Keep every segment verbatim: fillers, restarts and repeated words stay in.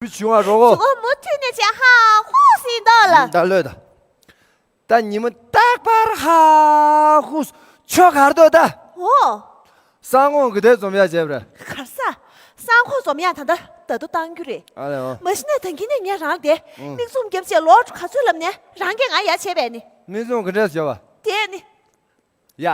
བུ་བྱུང་བ་རོགས་གོ། ཇོ་བོ་མུ་མཐུད་ནས་བྱས་ཧ་ཧུ་ཟིན་འདུག་ལ། ད་ལོས་ད། ད་ཉི་མ་རྟག་པར་ཧ་ཧུ་ཆོ་གར་འདོད་ད། འོ། སང་དགོང་གི་དེ་འཛོམས་ཡ་བྱས་པ་རེད། གར་ས། སང་དགོང་འཛོམས་ཡ་ད་ལྟ་ད་དུ་བཏང་རྒྱུ་རེད། ཨ་ལེ་འོ། མ་གཞི་ནས་ད་གིན་ནས་ངས་རང་དེ་ཨང་། མིག་བཙུམ་རྒྱབ་བྱས་ལོག་ག་ཚོད་ལབ་ནས་རང་གིས་ང་ཡ་བྱས་པས་ནི། མིག་བཙུམ་ག་འདྲས་བྱས་པ། དེ་ནི། ཡ།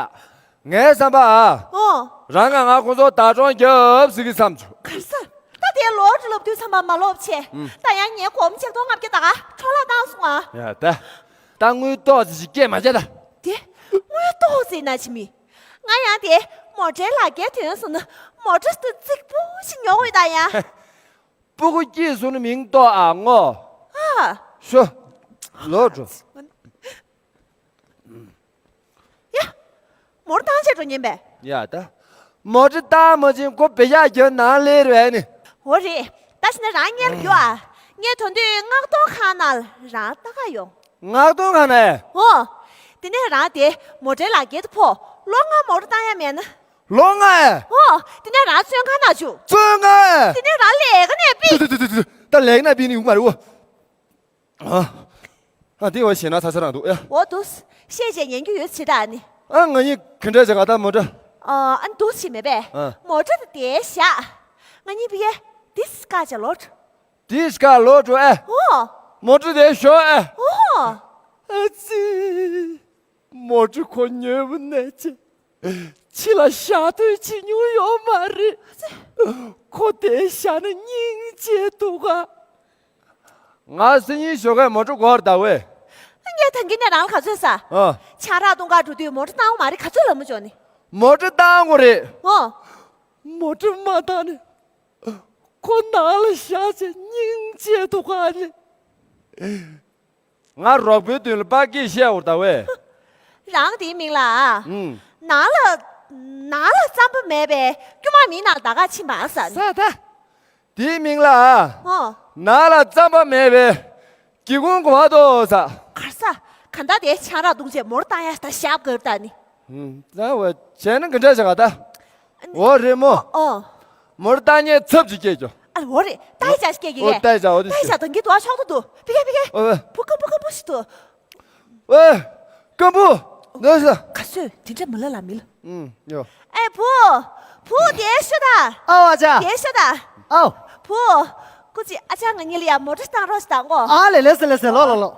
ངའི་བསམ་པ་ཨ། ཨོ། རང་ང་ང་ཁོང་ཚོ་ད་གྲོང་རྒྱབ་ཟིག་གི་བསམ་བྱུང་། གར་ས། ད་དེ་ལོག་ལབ་དུས་བསམ་པ་མ་ལོབ་ཆེ། ཨུམ། ད་ཡང་ངའི་སྒོར་མོ་ཆིག་སྟོང་ལྔ་བརྒྱ་ད་ག་འཕྲོ་བརླག་བཏང་སོང་ཨ། ཡ་ད། ད་དངུལ་ཏོག་ཙི་ཞིག་སྐྱེས་མ་བྱེད་ད། དེ། དངུལ་ཏོག་ཙི་ན་ཆི་མི། ང་ཡང་དེ་མོ་ཊའི་ལག་འཁྱེར་ཐོན་སོང་ན་མོ་ཊ་དེ་རྫིག་པོ་ཞིག་ཉོ་འོས་ད་ཡ། སྤུ་གུ་སྐྱེས་སོང་ན་མིང་ཏོག་ཨ་ངོ་། ཨ། ཤོ། ལོག་འགྲོ། ཡ། མོ་ཊ་བཏང་བྱས་འགྲོ་ཉན་པས། ཡ་ད། མོ་ཊ་བཏང་མ་ཕྱིན་ཁོ་བེ་ཤག་གྱོན་ནང་ལེ་རེད་ནི། འོ་རེད། ད་ཕྱིན་ན་རང་གཉེར་རྒྱུ་ཨ། ངས་དོན་དུས་མངགས་གཏོང་ཁང་ནང་ལ་རང་ལྟ་ག་ཡོང་། མངགས་གཏོང་ཁང་ནས། འོ། དེ་ནས་རང་དེ་མོ་ཊའི་ལག་འཁྱེར་དུ་ཕོག་ལོ་ལྔ་མོ་ཊ་བཏང་ཡ་མེད་ན། ལོ་ལྔ་ཨེ། འོ། དེ་ནས་རང་བཙོན་ཁང་ནང་བཅུག་བཙོན་ཁང་ཨེ། དེ་ནས་རང་ལས་ཀ་ནས་ཕུད། ད་ལས་ཀ་ནས་ཕུད་ནི་ཡོང་མ་རེད་འོ། ཨ། ཨ་དེ་བ་ཞེ་ན་ཚ་ཚ་རང་འདུག་ཡ། འོ་འདུག་སེ་བཤད་བྱས་ཉན་རྒྱུ་ཡོད་ཚེ་ད་ཨ་ནི། ཨ་ང་གཉིས་ག་འདྲ་བྱེད་ག་ད་མོ་ཊ། ཨ་ཨ་འདུག་སེ་མེད་པས། ཨ། མོ་ཊ་དེ་དེ་བཞག་ང་གཉིས་ཕ་གི་དེ་སེ་བཀག་བྱས་ལོག་འགྲོ། དེ་སེ་བཀག་ལོག་འགྲོ་ཨེ། འོ། མོ་ཊ་དེ་ཞོག་ཨེ། འོ། ཨ་ཙི། མོ་ཊ་ཁོ་ཉོས་པ་ནས་ཅི། ཕྱི་ལ་བཞག་འདོད་བྱེད་མྱོང་ཡོད་མ་རེད། ཁོ་དེ་བཞག་ན་སྙིང་རྗེ་འདུག་ག་ང་སང་ཉིན་ཞོགས་ཀས་མོ་ཊ་སྒོར་ཟླ་བས། ངས་ད་གིན་ནས་རང་ལ་ག་ཚོད་ཟ། ཨ། ཆང་རག་བཏུང་ག་འགྲོ་དུས་མོ་ཊ་བཏང་བ་མ་རེད་ག་ཚོད་ལབ་མོ་ཅོག་ནི། མོ་ཊ་བཏང་དགོས་རེད། ཨོ། མོ་ཊ་མ་བཏང་ནས་ཁོ་ནང་ལ་བཞག་བྱས་སྙིང་རྗེ་འདུག་ག་ནི། ང་རོགས་པོའི་མདུན་ལ་དཔའ་སྐད་བཤད་འོར་ད་བས། རང་དེའི་མིང་ལ། ཨུམ། ནང་ལ། ནང་ལ་རྩམ་པ་མེད་པའི་སྐྱོ་མ་མིའི་ནང་ལ་ད་ག་ཕྱིན་པ་ཟ། ས་ད། དེའི་མིང་ལ། ཨོ། ནང་ལ་རྩམ་པ་མེད་པའི་སྒེའུ་ཁུང་གོ་བ་དོ་ས། གར་ས། ག་འདྲ་དེ་ཆང་རག་བཏུང་བྱས་མོར་བཏང་ཡ་ད་ཞབས་གར་ད་ནི། ད་བ་བྱས་ན་ག་འདྲ་བྱ་ག་ད། འོ་རེད་མོ། ཨོ། མོར་བཏང་ཉེས་ཚབ་ཅིག་སྐྱེས་ཀྱོ། ཨ་འོ་རེད་ད་ཡ་ཅག་སྐྱེས་ཀྱི་ཨོ་གས། ད་ཡ་ཅག་འོ་དེ་ད་ཡ་ཅག་དང་གི་དུ་བ་ཤོག་ཏུ་དུ་པི་ཀ་པི་ཀ། ཨོ་ཝེ། བུ་ཀ་བུ་ཀ་བུ་ཞིག་ཏུ། ཝེ། ཀམ་བུ། ནོ་ས། ག་སོས་དེ་འདྲ་མ་ལ་ལ་མི་ལ། ཨུམ་ཡོ། ཨེ་བུ། བུ་དེ་ཤོད་ད། ཨའོ་ཨ་ཅག་དེ་ཤོད་ད། ཨའོ། བུ། ཀུ་ཅི་ཨ་ཅག་ང་གཉིས་ལ་ཡ་མོ་ཊ་བཏང་རོགས་ཤིག་དང་གོ། ཨ་ལེ་ལེ་སེ་ལེ་སེ་ལོ་ལོ་ལོ།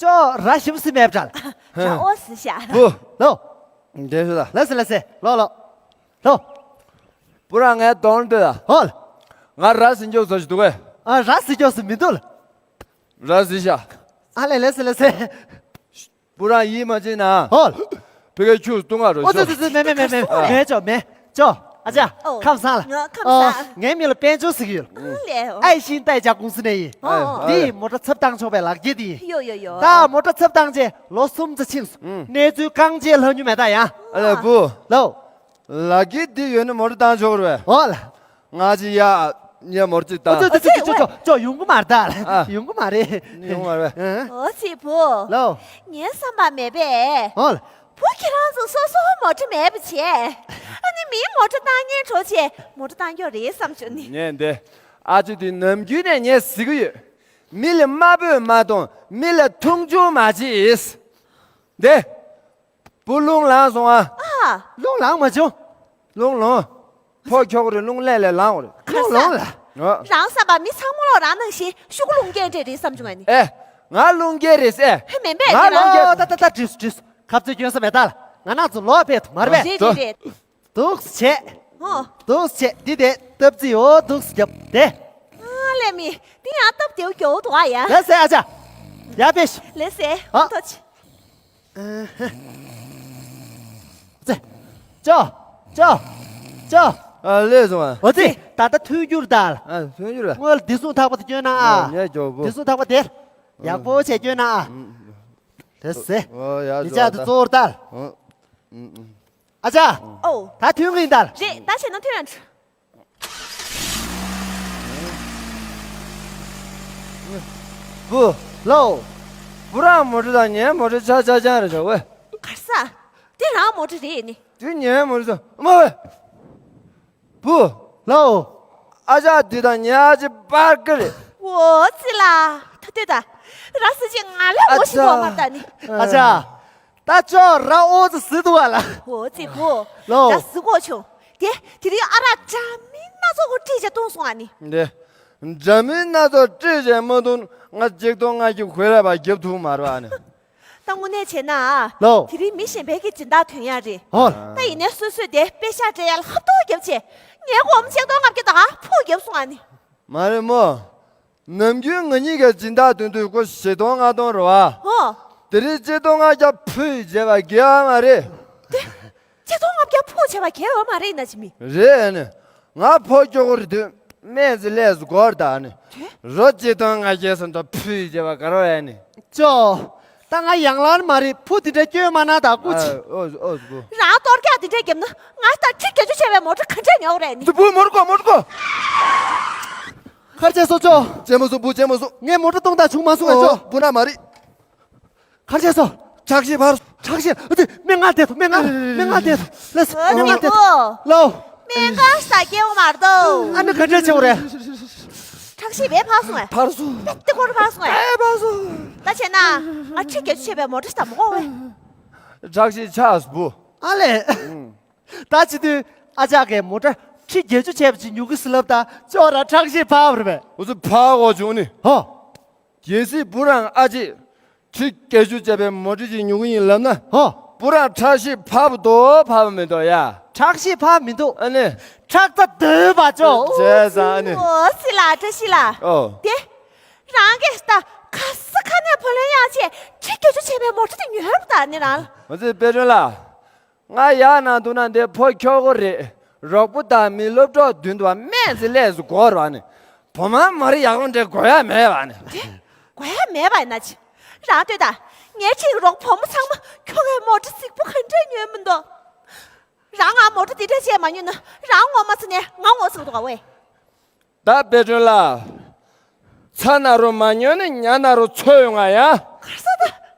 ཅོ་ར་ཞིམ་སི་མེབ་ཅལ། ཅ་ཨོ་སི་ཤ། བུ། ལོ། དེ་ཤོད་ད། ལེ་སེ་ལེ་སེ་ལོ་ལོ། ལོ། བུ་ར་ངའི་གདོང་ལ་ལྟོས་ད། ཧོལ། ང་ར་སི་འཇོག་ཟ་ཞིག་འདུག་གས། ཨ་ར་སི་འཇོག་སི་མི་འདུག་ལ། ར་སི་ཤ། ཨ་ལེ་ལེ་སེ་ལེ་སེ། བུ་ར་ཡིད་མ་ཆེས་ན། ཧོལ། ཕ་གིར་ཁྱུག་བཏུང་ང་རོ་ཨོ་ཤོག་ཙི་ཙི་མེ་མེ་མེ་མེ་ཨ། མེ་ཅོ་མེ་ཅོ། ཨ་ཅག་ཨོ། ཁམས་བཟང་ལ། ང་ཁམས་ཨོ། བཟང་། ངའི་མིང་ལ་དཔལ་འབྱོར་ཟེར་གྱི་ཡོད། ཨ་ལེ་ཨོ། ཨའི་ཤིན་ཏའི་ཅག་ཀུང་སི་ནས་ཡིན། ཨོ་ཨོ། འདི་ཡིན་མོ་ཊ་ཚབ་བཏང་ཆོག་པའི་ལག་འཁྱེར་འདི་ཡིན། ཡོ་ཡོ་ཡོ། ད་མོ་ཊ་ཚབ་བཏང་རྗེས་ལོ་གསུམ་ཙམ་ཕྱིན་སོང་། ཨུ། གནས་ཚུལ་རྐང་རྗེས་ལྷག་རྒྱུ་མེད་ད་ཡ། ཨ་ལེ་བུ། ལོ། ལག་འཁྱེར་འདི་ཡོད་ན་མོ་ཊ་བཏང་ཆོག་གི་རེད་པས། ཨོ་ལ། ང་ཅི་ཡ། ཉེ་མོར་ཅི་ད། ཨོ་ཅོ་ཅོ་ཅོ་ཅོ་ཅོ་ཅོ་ཡོང་གི་མ་རེད་ད། ཨ། ཡོང་གི་མ་རེད། ཡོང་མ་རེད། ཨ། ཨོ་ཙི་བུ། ལོ། ངའི་བསམ་པ་མེད་པས། ཨོ་ལ། བུ་ཁྱེད་རང་ཚོ་སོ་སོ་མོ་ཊ་མེད་པ་བྱས། ཨ་ནི་མིའི་མོ་ཊ་བཏང་ཉན་འགྲོ་བྱས་མོ་ཊ་བཏང་རྒྱུ་རེད་བསམ་བྱུང་ནི། ངས་འདི། ཨ་ཅོ་དེ་ནམ་རྒྱུན་ནས་ངས་ཟེར་གི་ཡོད། མི་ལ་དམའ་འབེབས་མ་གཏོང་། མི་ལ་མཐོང་ཆུང་མ་བྱེད། འདི། བུ་རླུང་ལངས་སོང་ཨ། ཨ། རླུང་ལངས་མ་བྱུང་། རླུང་ལངས། ཕོ་ཁྱོག་རེ་རླུང་ལས་ལས་ལངས་རེད། རླུང་ལངས་ལ། ཨ། རང་བསམ་པ་མི་ཚང་མ་ལོག་རང་ནང་བཞིན་ཤུ་གུ་རླུང་རྒྱས་འདྲེ་རེད་བསམ་བྱུང་ཨ་ནི། ཨེ། ང་རླུང་རྒྱས་རེད་ཟེ། ཧེ་མེན་པས་ང་ཁྱེད་རང་རླུང་རྒྱས། ཨོ་ད་ད་ད་བྲིས་སོ་བྲིས་སོ། ཁ་རྩོད་སྐྱོན་ས་མེད་ད་ལ། ང་ནང་ཚོ་ལོག་ཕེབས་ཐུབ་མ་རེད་པས། རེད་རེད་རེད། འདུག་སེ་བྱས། ཨོ། འདུག་སེ་བྱས་འདི་དེ་སྟབས་ཙི་ཡོ་འདུག་སེ་རྒྱབ་དེ། ཨ་ལས་མི། འདི་ཡང་སྟབས་བདེའུ་རྒྱའུ་འདུག་ཨ་ཡ། ལ་སེ་ཨ་ཅག་ཡ་པེ་ཤི། ལ་སེ། ཨ། ཐོ་ཆི། ཙེ། ཅོ། ཅོ། ཅོ། ཨ་ལས་སོང་ཨ། འོ་ཙི། ད་ལྟ་ཐུག་རྒྱུར་ད་ལ། ཨ་ཐུག་རྒྱུར་ལ། སྔོན་ལ་བདེ་སྲུང་ཐག་པ་དེ་སྐྱོན་ན་ཨ། ཨ་ངས་རྒྱོབ་བོ། བདེ་སྲུང་ཐག་པ་དེ། ཡག་པོ་བྱས་སྐྱོན་ན་ཨ། དེ་སེ། ཨོ་ཡ་མི་ཅག་དེ་གཙོ་བོར་ད་ལ། ཨ། ཨ་ཅག་ཨོ། ད་ཐུག་གི་ཡིན་ད་ལ། རེད་ད་བྱས་ན་ཐུག་ཡོང་། བུ། ལོ། བུ་རང་མོ་ཊ་དང་ངའི་མོ་ཊ་ཆ་ཆ་ཆ་རེད་བྱ་བས། གར་ས། དེ་རང་མོ་ཊ་རེད་ནི། དེ་ངའི་མོ་ཊ་དང་མ་བས། བུ། ལོ། ཨ་ཅག་འདི་དང་ཉེ་ཨ་ཅེ་པར་ཀི་རེད། འོ་ཙི་ལ། ད་ལྟོས་ད། ར་སི་ཅེ་ང་ལ་འོ་ཞིག་གོ་མ་ད་ནི། ཨ་ཅག་ད་ཅོག་ར་ཨོ་ཙི་ཟི་འདུག་བ་ལ། འོ་ཙི་བུ། ལོ། ར་སི་གོ་ཆུང་། དེ་དེ་རིང་ཨ་ར་འདྲ་མིན་སྣ་ཚོགས་ཀོ་བཀྲིས་བྱས་བཏུང་སོང་ཨ་ནི། འདི། འདྲ་མིན་སྣ་ཚོགས་བཀྲིས་བྱས་མ་བཏུང་ང་གཅིག་སྟོང་ལྔ་བརྒྱ་གོས་ར་བ་རྒྱབ་ཐུབ་མ་རེད་བ་ཨ་ནི། ད་དངོས་གནས་བྱས་ན། ལོ། དེ་རིང་མི་གཞན་པའི་གི་སྦྱིན་བདག་ཐོན་ཡ་རེད། ཧོ། ད་ཡིན་ནའི་སོ་སོས་དེ་པེ་ཤག་སྤྲད་ཡ་ལ་ཧབ་ཐོག་རྒྱབ་བྱས། ངའི་སྒོར་མོ་ཆིག་སྟོང་ལྔ་བརྒྱ་ད་ག་ཕུག་རྒྱབ་སོང་ཨ་ནི། མ་རེད་མོ། ནམ་རྒྱུན་ང་གཉིས་ཀྱི་སྦྱིན་བདག་དོན་དུ་སྒོར་བཞི་སྟོང་ལྔ་སྟོང་རེད་བ། ཧོ། དེ་རིང་ཆིག་སྟོང་ལྔ་བརྒྱ་ཕུལ་བྱས་པ་དགེ་བ་མ་རེད། དེ། ཆིག་སྟོང་ལྔ་བརྒྱ་ཕུལ་བྱས་པ་དགེ་བ་མ་རེད་ན་ཅི་མི། རེད་ཨ་ནི། ང་ཕོ་སྐྱོ་གོ་རེད་དུས་སྨན་རྩིས་ལས་སུ་སྒོར་ད་ཨ་ནི། དེ། རོ་ཆིག་སྟོང་ལྔ་བརྒྱ་སོང་ད་ཕུལ་བྱས་པ་དགའ་རོགས་ཨ་ནི། ཅོ། ད་ང་ཡང་ལར་མ་རེད་ཕུ་དེ་འདྲ་སྐྱོན་མ་ན་ད་སྐུ་ཅི། ཨོ་ཨོ་སྐུ། རང་གཏོར་རྒྱག་དེ་འདྲ་བརྒྱབ་ན་ང་ད་ཁྲི་བརྒྱད་ཅུ་བྱས་པའི་མོ་ཊ་ག་འདྲས་ཉོ་གི་རེད་ནི། དུ་བུ་མོར་གོ་མོར་གོ། ཁར་ཆེ་སོ་ཅོ། ཅེ་མོ་སོ་བུ་ཅེ་མོ་སོ། ངས་མོ་ཊ་གཏོང་ད་བྱུང་མ་སོང་ངས་ཅོ། ཨོ་བུ་ན་མ་རེད། ཁར་ཆེ་སོ། ཁྲག་ཤེད་འཕར། ཁྲག་ཤེད་ཨ་ཙི་སྨན་ཁང་བསྡད་ཐུབ་སྨན་ཁང་སྨན་ཁང་བསྡད་ཐུབ་ལས་སྨན་ཁང་བསྡད་ཐུབ་ལོ། སྨན་ཁང་ས་སྐྱེ་བོ་མར་དོ། ཨ་ནི་ག་འདྲས་ཆེ་བོ་རེད། ཁྲག་ཤེད་བས་འཕར་སོང་ངས། འཕར་སོང་། པེ་ཏི་ཁོར་འཕར་སོང་ངས། ཨེ་འཕར་སོང་། ད་བྱས་ན་ང་ཁྲི་བརྒྱད་ཅུ་བྱས་པའི་མོ་ཊ་ཞིག་དང་མོ་ཀོ་བས། ཁྲག་ཤེད་ཆགས་སུ་བུ། ཨ་ལས། ད་བྱེད་དུས་ཨ་ཅག་གིས་མོ་ཊ་ཁྲི་བརྒྱད་ཅུ་བྱས་པ་ཅིག་ཉོ་གི་ཟེར་ལབ་ད་ཅོག་ར་ཁྲག་ཤེད་འཕར་བ་རེད་པས། འུ་ཚོ་འཕར་དགོས་བྱུང་ནི། ཧོ། གལ་སྲིད་བུ་རང་ཨ་ཅེ་ཁྲི་བརྒྱད་ཅུ་བྱས་པའི་མོ་ཊ་ཅིག་ཉོ་གི་ཡིན་ལབ་ན། ཧོ། བུ་རང་ཁྲག་ཤེད་འཕར་བ་འདུག་འཕར་བ་མི་འདུག་ཡ། ཁྲག་ཤེད་འཕར་མི་འདུག་ཨ་ནི། ཁྲག་རྩ་རྡོལ་བ་ཅོ། བྱས་ཙང་ཨ་ནི། ཨོ་སི་ལ་བཀྲ་ཤིས་ལ། ཨོ། དེ། རང་གིས་ད་ག་ས་ག་ནས་བུ་ལོན་ཡང་བྱས་ཁྲི་བརྒྱད་ཅུ་བྱས་པའི་མོ་ཊ་དེ་ཉོས་པ་ད་ནི་རང་། ང་ཚོའི་དཔལ་སྒྲོན་ལགས། ང་ཡག་ན་འདུག་ན་འདི་ཕོ་ཁྱོ་གོ་རེད། རོགས་པོ་དང་མི་སློབ་གྲོགས་མདུན་དུ་སྨན་རྩིས་ལས་སུ་འགོར་བ་ནི། བུ་མ་མ་རི་ཡག་པོ་འདྲ་དགོས་ཡ་མེད་བ་ནི། དེ་དགོས་ཡ་མེད་པ་ཡིན་ན་ཅི། རང་ལྟོས་དང་། ངའི་ཁྲིད་རོགས་བུ་མོ་ཚང་མ་ཁྱོ་གའི་མོ་ཊ་གཟིགས་པོ་ག་འདྲས་ཉོས་མི་འདུག་རང་ང་མོ་ཊ་འདི་འདྲས་བྱས་མ་ཉོས་ན་རང་ངོ་མ་ཚ་ནས་ང་ངོ་ཚ་གི་འདུག་ག་ཝེ། ད་དཔལ་སྒྲོན་ལགས། ཚ་ན་རུ་མ་ཉོས་ནི་ཉ་ན་རུ་ཚོད་ཡོང་ང་ཡ། གར་ས་ད།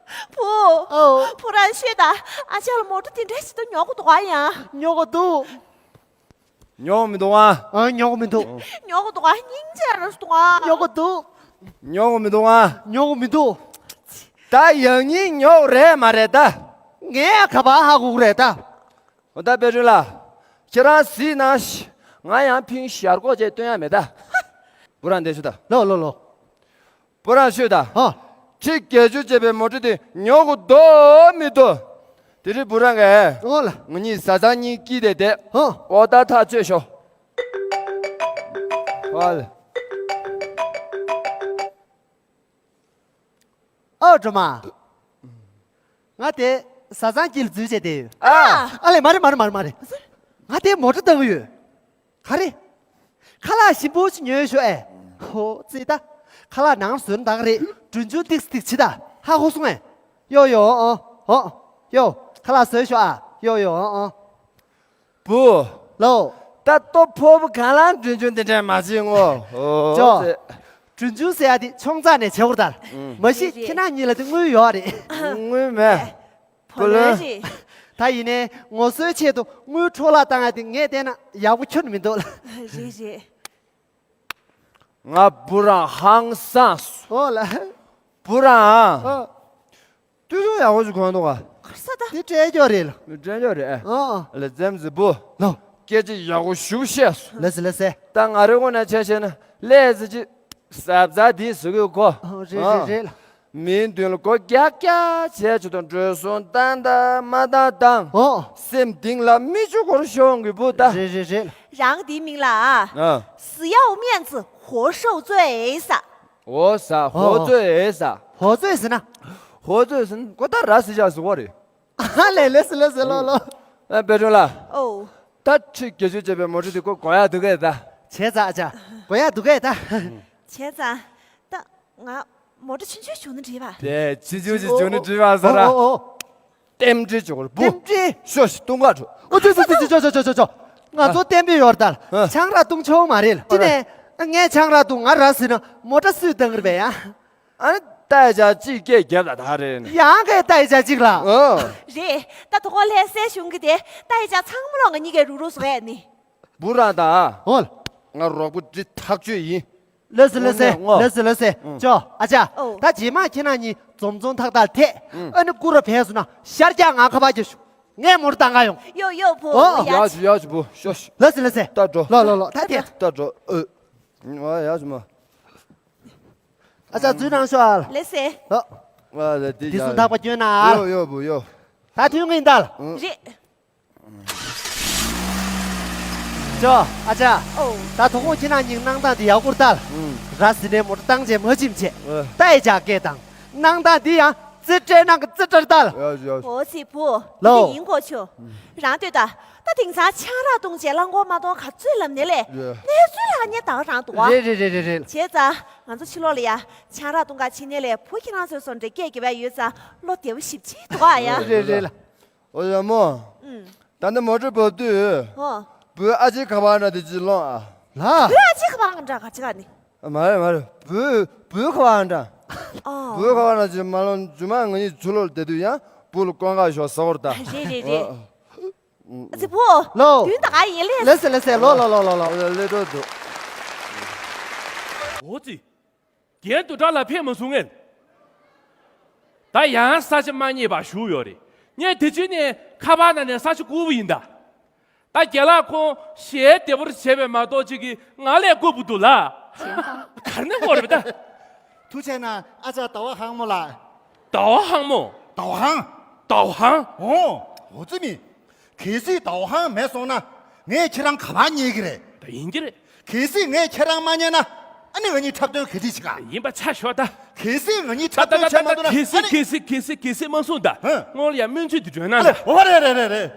བུ། ཨོ། བུ་རང་ཤོད་ད། ཨ་ཅག་ལ་མོ་ཊ་དེ་འདྲ་ཞིག་ཏུ་ཉོ་གི་འདུག་ག་ཡ། ཉོ་གི་འདུག་ཉོ་གི་མི་འདུག་ཨ། ཨ་ཉོ་གི་མི་འདུག་ཉོ་གི་འདུག་ག་སྙིང་རྗེ་རུ་འདུག་ག་ཉོ་གི་འདུག་ཉོ་གི་མི་འདུག་ཨ། ཉོ་གི་མི་འདུག་ད་ཡང་སྙིང་ཉོ་གི་རེད་མ་རེད་ད། ངས་ཨ་ག་པ་ཧ་གོ་གི་རེད་ད། འོ་ད་དཔལ་སྒྲོན་ལགས། ཁྱེད་རང་གཟིགས་གནང་ཞིག་ང་ཡང་ཕིང་ཞར་ཀོག་ཅེས་སྟོན་ཡ་མེད་ད། བུ་རང་འདས་ཤོད་ད། ལོ་ལོ་ལོ། བུ་རང་ཤོད་ད། ཧ། ཁྲི་བརྒྱད་ཅུ་བྱས་པའི་མོ་ཊ་དེ་ཉོ་དགོས་འདུག་མི་འདུག་དེ་རིང་བུ་རང་གིས། ཨོ་ལ། ང་གཉིས་བཟའ་ཚང་གཉིས་ཀྱིས་དེ་དེ། ཧ། ཨོ་ད་ཐག་ཆོད་ཤོག་ཨོ་ལ། ཨོ་སྒྲོལ་མ། ང་དེ་བཟའ་ཚང་དཀྱིལ་འཛུལ་བྱས་བསྡད་ཡོད། ཨ། ཨ་ལས་མ་རེད་མ་རེད་མ་རེད་མ་རེད། ང་དེ་མོ་ཊ་བཏང་གི་ཡོད། ག་རེ། ཁ་ལག་ཞིམ་པོ་ཞིག་ཉོས་ཤོག་ཨེ། ཧོ་ཙི་ད། ཁ་ལག་ནང་བཟོས་ན་ད་ག་རེད་གྲོན་ཆུང་ཏིག་ཙི་ཏིག་ཅི་ད། ཧ་གོ་སོང་ཨེ། ཡོ་ཡོ་ཨོ་ཨོ། ཡོ། ཁ་ལག་བཟོས་ཤོག་ཨ། ཡོ་ཡོ་ཨོ་ཨོ། བུ། ལོ། ད་ལྟོ་ཕོ་བུ་གང་ལ་འདྲི་རྒྱུ་འདི་འདྲ་མ་བྱེད་ངོ་། ཨོ། ཅོ། ཙེ། འདྲི་རྒྱུ་ཟེར་ཡ་དེ་ཆུང་ཙག་ནས་བྱེད་དགོས་ད། མ་གཞི་རེད་རེད། ཁྱེད་རང་གཉིས་ལ་དེ་དངུལ་ཡོད་རེད། དངུལ་མེད། བུ་ལོན་རེད། ད་ཡིན་ནའི་ངོ་སོའི་ཆེད་དུ་དངུལ་འཕྲོ་བརླག་བཏང་ཡ་དེ་ངས་བལྟས་ན་ཡག་པོ་ཁྱོན་མི་འདུག་ལ། རེད་རེད། ང་བུ་རང་ཧང་སངས་སོང་། ཨོ་ལ། བུ་རང་། ཨོ། ཏུ་ཏུ་ཡག་པོ་ཞིག་གོན་འདུག་ག་གར་ས་ད། དེ་སྤྲད་རྒྱུ་རེད་ལ། སྤྲད་རྒྱུ་རེད། ཨ་ཨ། ལ་འཛེམ་ཟི་བུ། ལོ། སྐད་ཆ་ཡག་པོ་ཞུ་བཤད་སོང་། ལ་སི་ལ་སི། ད་ང་རེ་ངོ་ན་ཆ་བཤད་ན་ལས་ཟི་ཅི། ཟབ་ཟ་དེ་ཟི་གོ་གོ། ཨ་རེད་རེད་རེད་ལ། མིའི་མདུན་ལ་མགོ་རྒྱག་རྒྱག་བྱས་ཆུ་དང་འགྲོ་སོང་བཏང་དང་མ་བཏང་དང་། ཨོ། སེམས་གཏིང་ལ་མི་ཆུ་འཁོར་ཤོང་གི་བུ་ད། རེད་རེད་རེད་ལ། རང་དེའི་མིང་ལ། ཨ། 死要面子活受罪ཟ། འོ་ཟ། ཧོ་ཙོས་ཟ། ཧོ་ཙོས་ཟེར་ན། ཧོ་ཙོས་ཟེར་ན་ཀོ་ད་ར་སི་ཞག་ཟི་བོ་རེད། ཨ་ལེ་ལེ་སི་ལེ་སི་ལོ་ལོ། ཨ་དཔལ་སྒྲོན་ལགས། ཨོ། ད་ཁྲི་བརྒྱད་ཅུ་བྱས་པའི་མོ་ཊ་དེ་ཀོ་གོ་ཡ་འདུག་གས་ད། བྱས་ཙང་ཨ་ཅག་གོ་ཡ་འདུག་གས་ད། བྱས་ཙང་། ད་ང་མོ་ཊ་ཆུང་ཆུང་བྱུང་ན་འགྲིག་པ། དེ་ཆུང་ཆུང་ཞིག་བྱུང་ན་འགྲིག་པ་ཟེར་ར། ཨོ་ཨོ་ཨོ། རྟེན་འབྲེལ་བྱེད་དགོས་རེད་བུ། རྟེན་འབྲེལ། ཤོ་ཞིག་བཏུང་ག་འགྲོ། ཨོ་ཅོ་ཅོ་ཅོ་ཅོ། ང་ཚོ་བརྟན་པོ་ཡོད་ད། ཨ། ཆང་རག་བཏུང་ཆོག་མ་རེད། ཨ། ཅི་ནས་ངས་ཆང་རག་བཏུང་ང་ར་ཟིན་ན་མོ་ཊ་སུས་བཏང་གི་རེད་པས་ཡ། ཨ་ནི་ད་ཡ་ཅག་གཅིག་སྐད་རྒྱབ་ད་ད་རེད། ཡང་གས་ད་ཡ་ཅག་གཅིག་ལ། ཨོ། རེད། ད་དོ་གོ་ལྷ་སའི་གཞུང་གི་དེ་ད་ཡ་ཅག་ཚང་མ་ལོ་ང་གཉིས་ཀས་རུག་རུག་བཟོ་ཡ་ནི། བུ་ར་ད། ཨོ་ལ། ང་རོགས་པོ་འདི་ཐག་ཆོད་ཡིན། ལགས་སོ་ལགས་སོ། ལགས་སོ་ལགས་སོ། ཅོ་ཨ་ཅག་ད་རྗེས་མ་ཁྱེད་རང་གཉིས་འཛོམས་འཛོམས་ཐག་ཐག་ཐད། ཨ་ནི་ཀུ་རུ་བས་སུ་ན་ཤར་རྒྱག་ང་ཁ་པར་རྒྱག་ཤོག་ངས་མོར་བཏང་ག་ཡོང་། ཡོ་ཡོ་བུ། ཨོ། ཡ་ཡ་ཅི་ཡ་ཅི་བུ་ཤོ་ཤི། ལགས་སོ་ལགས་སོ། ལྟ་འགྲོ། ལོ་ལོ་ལོ་ད་ཐད། ལྟ་འགྲོ། ཨོ། ཨ་ཡ་ཅི་མ། ཨ་ཅག་འཛུལ་རང་ཤོག་ཨ། ལགས་སོ། ལོ། ཨ་ལ་དེ་དེ་སུ་ཐག་པ་སྐྱོན་ན་ཨ། ཡོ་ཡོ་བུ་ཡོ། ད་ཐུན་ངིན་ད་ལ། རེད། ཅོ་ཨ་ཅག་ཨོ། ད་དོ་དགོང་ཁྱེད་རང་གཉིས་གནང་སྟངས་འདི་ཡག་པོར་ལྟ་ལ། ར་ཟི་ནས་མོ་ཏོ་བཏང་བྱས་མ་བྱིན་བྱས། ཨ། ད་ཨེ་ཅག་སྐད་བཏང་། གནང་སྟངས་འདི་ཡང་རྩེ་སྤྲད་ནང་གི་རྩེ་སྤྲད་ལྟ་ལ། ཡ་ཡ། ཨོ་ཙི་བུ། ལོ། འདི་ཡིན་གོ་ཆོ། རང་ལྟོས་ད། ད་དེང་སང་ཆང་རག་བཏུང་བྱས་རླངས་འཁོར་མ་གཏོང་ག་ཚོད་ལབ་ནས་ལས། ཡ། གནས་ཚུལ་ལ་ཉེ་དག་རང་འདུག་ཨ། རེད་རེད་རེད་རེད། བྱས་ཙང་ང་ཚོ་ཕྱི་ལོགས་ལ་ཡ་ཆང་རག་བཏུང་ག་ཕྱིན་ནས་ལས་བུ་ཁྱེད་རང་ཚོའི་སོ་འདྲེ་སྐད་རྒྱབ་ཡ་ཡོད་ཙང་བློ་བདེ་བོ་ཞིབ་ཅིག་འདུག་ཨ་ཡ། རེད་རེད་ལ། ཨོ་ཡ་མོ། ཨུམ། ད་ནི་མོ་ཊ་བབས་དུས། ཨོ། བུའི་ཨ་ཅེ་ཁ་པར་ན་དེ་ཅི་ལོང་ཨ། ལ། བུའི་ཨ་ཅེ་ཁ་པར་ང་འདྲ་ག་ཅི་ག་ནི། མ་རེད་མ་རེད། བུའི་བུའི་ཁ་པར་འདྲ། ཨོ། བུའི་ཁ་པར་ན་ཅི་མ་ལོང་། རྗེས་མ་ང་གཉིས་ཆུ་ལོག་བསྡད་དུས་ཡང་བུ་ལ་བཀོན་ག་ཤོག་ཟེར་བར་ད། རེད་རེད་རེད། ཨ་ཙི་བུ། ལོ། དུས་ད་ག་ཡིན་ལས། ལས་སེ་ལས་སེ་ལོ་ལོ་ལོ་ལོ་ལོ། ལས་འགྲོ་འདུག་ཨོ་ཙི། རྒན་དུ་དྲག་ལ་ཕེབས་མ་སོང་ངས། ད་ཡང་ས་ཆ་མ་རྙེད་པ་བཞུགས་ཡོད་རེད། ངས་དེ་ཕྱིན་ནས་ཁ་པར་ནང་ནས་ས་ཆ་བརྐུས་པ་ཡིན་ད། ད་རྒན་ལགས་ཁོང་ཞལ་བདེ་པོར་བྱས་པས་མ་གཏོགས་ཅིག་གིས་ང་ལས་བརྐུས་པ་འདུག་ལ། ག་རེ་ནས་བརྐུས་རེད་པས་ད། ཐུགས་རྗེ་གནང་ཨ་ཅག་ཟླ་བ་ཧང་མོ་ལགས། ཟླ་བ་ཧང་མོ། ཟླ་བ་ཧང་། ཟླ་བ་ཧང་། ཨོ། ཨོ་ཙི་མི། གལ་སྲིད་ཟླ་བ་ཧང་མེད་སོང་ན་ངས་ཁྱེད་རང་ག་པར་རྙེད་ཀྱི་རེད། ད་ཡིན་གྱི་རེད། གལ་སྲིད་ངས་ཁྱེད་རང་མ་རྙེད་ན་ཨ་ནི་ང་གཉིས་འཁྲབ་སྟོན་ག་འདྲས་བྱེད་ག་ཡིན་པ་ཆ་ཞོག་ད། གལ་སྲིད་ང་གཉིས་འཁྲབ་སྟོན་བྱེད་མ་ཐུབ་ན་ཨ་ནི། གལ་སྲིད་གལ་སྲིད་གལ་སྲིད་གལ་སྲིད་མ་གསུངས་ད། ཧུ། སྔོན་ལ་ཡང་སྨོན་ཚིག་དེ་སྒྲོན་གནང་ད། ཨོ་རེད་རེད་རེད་རེད།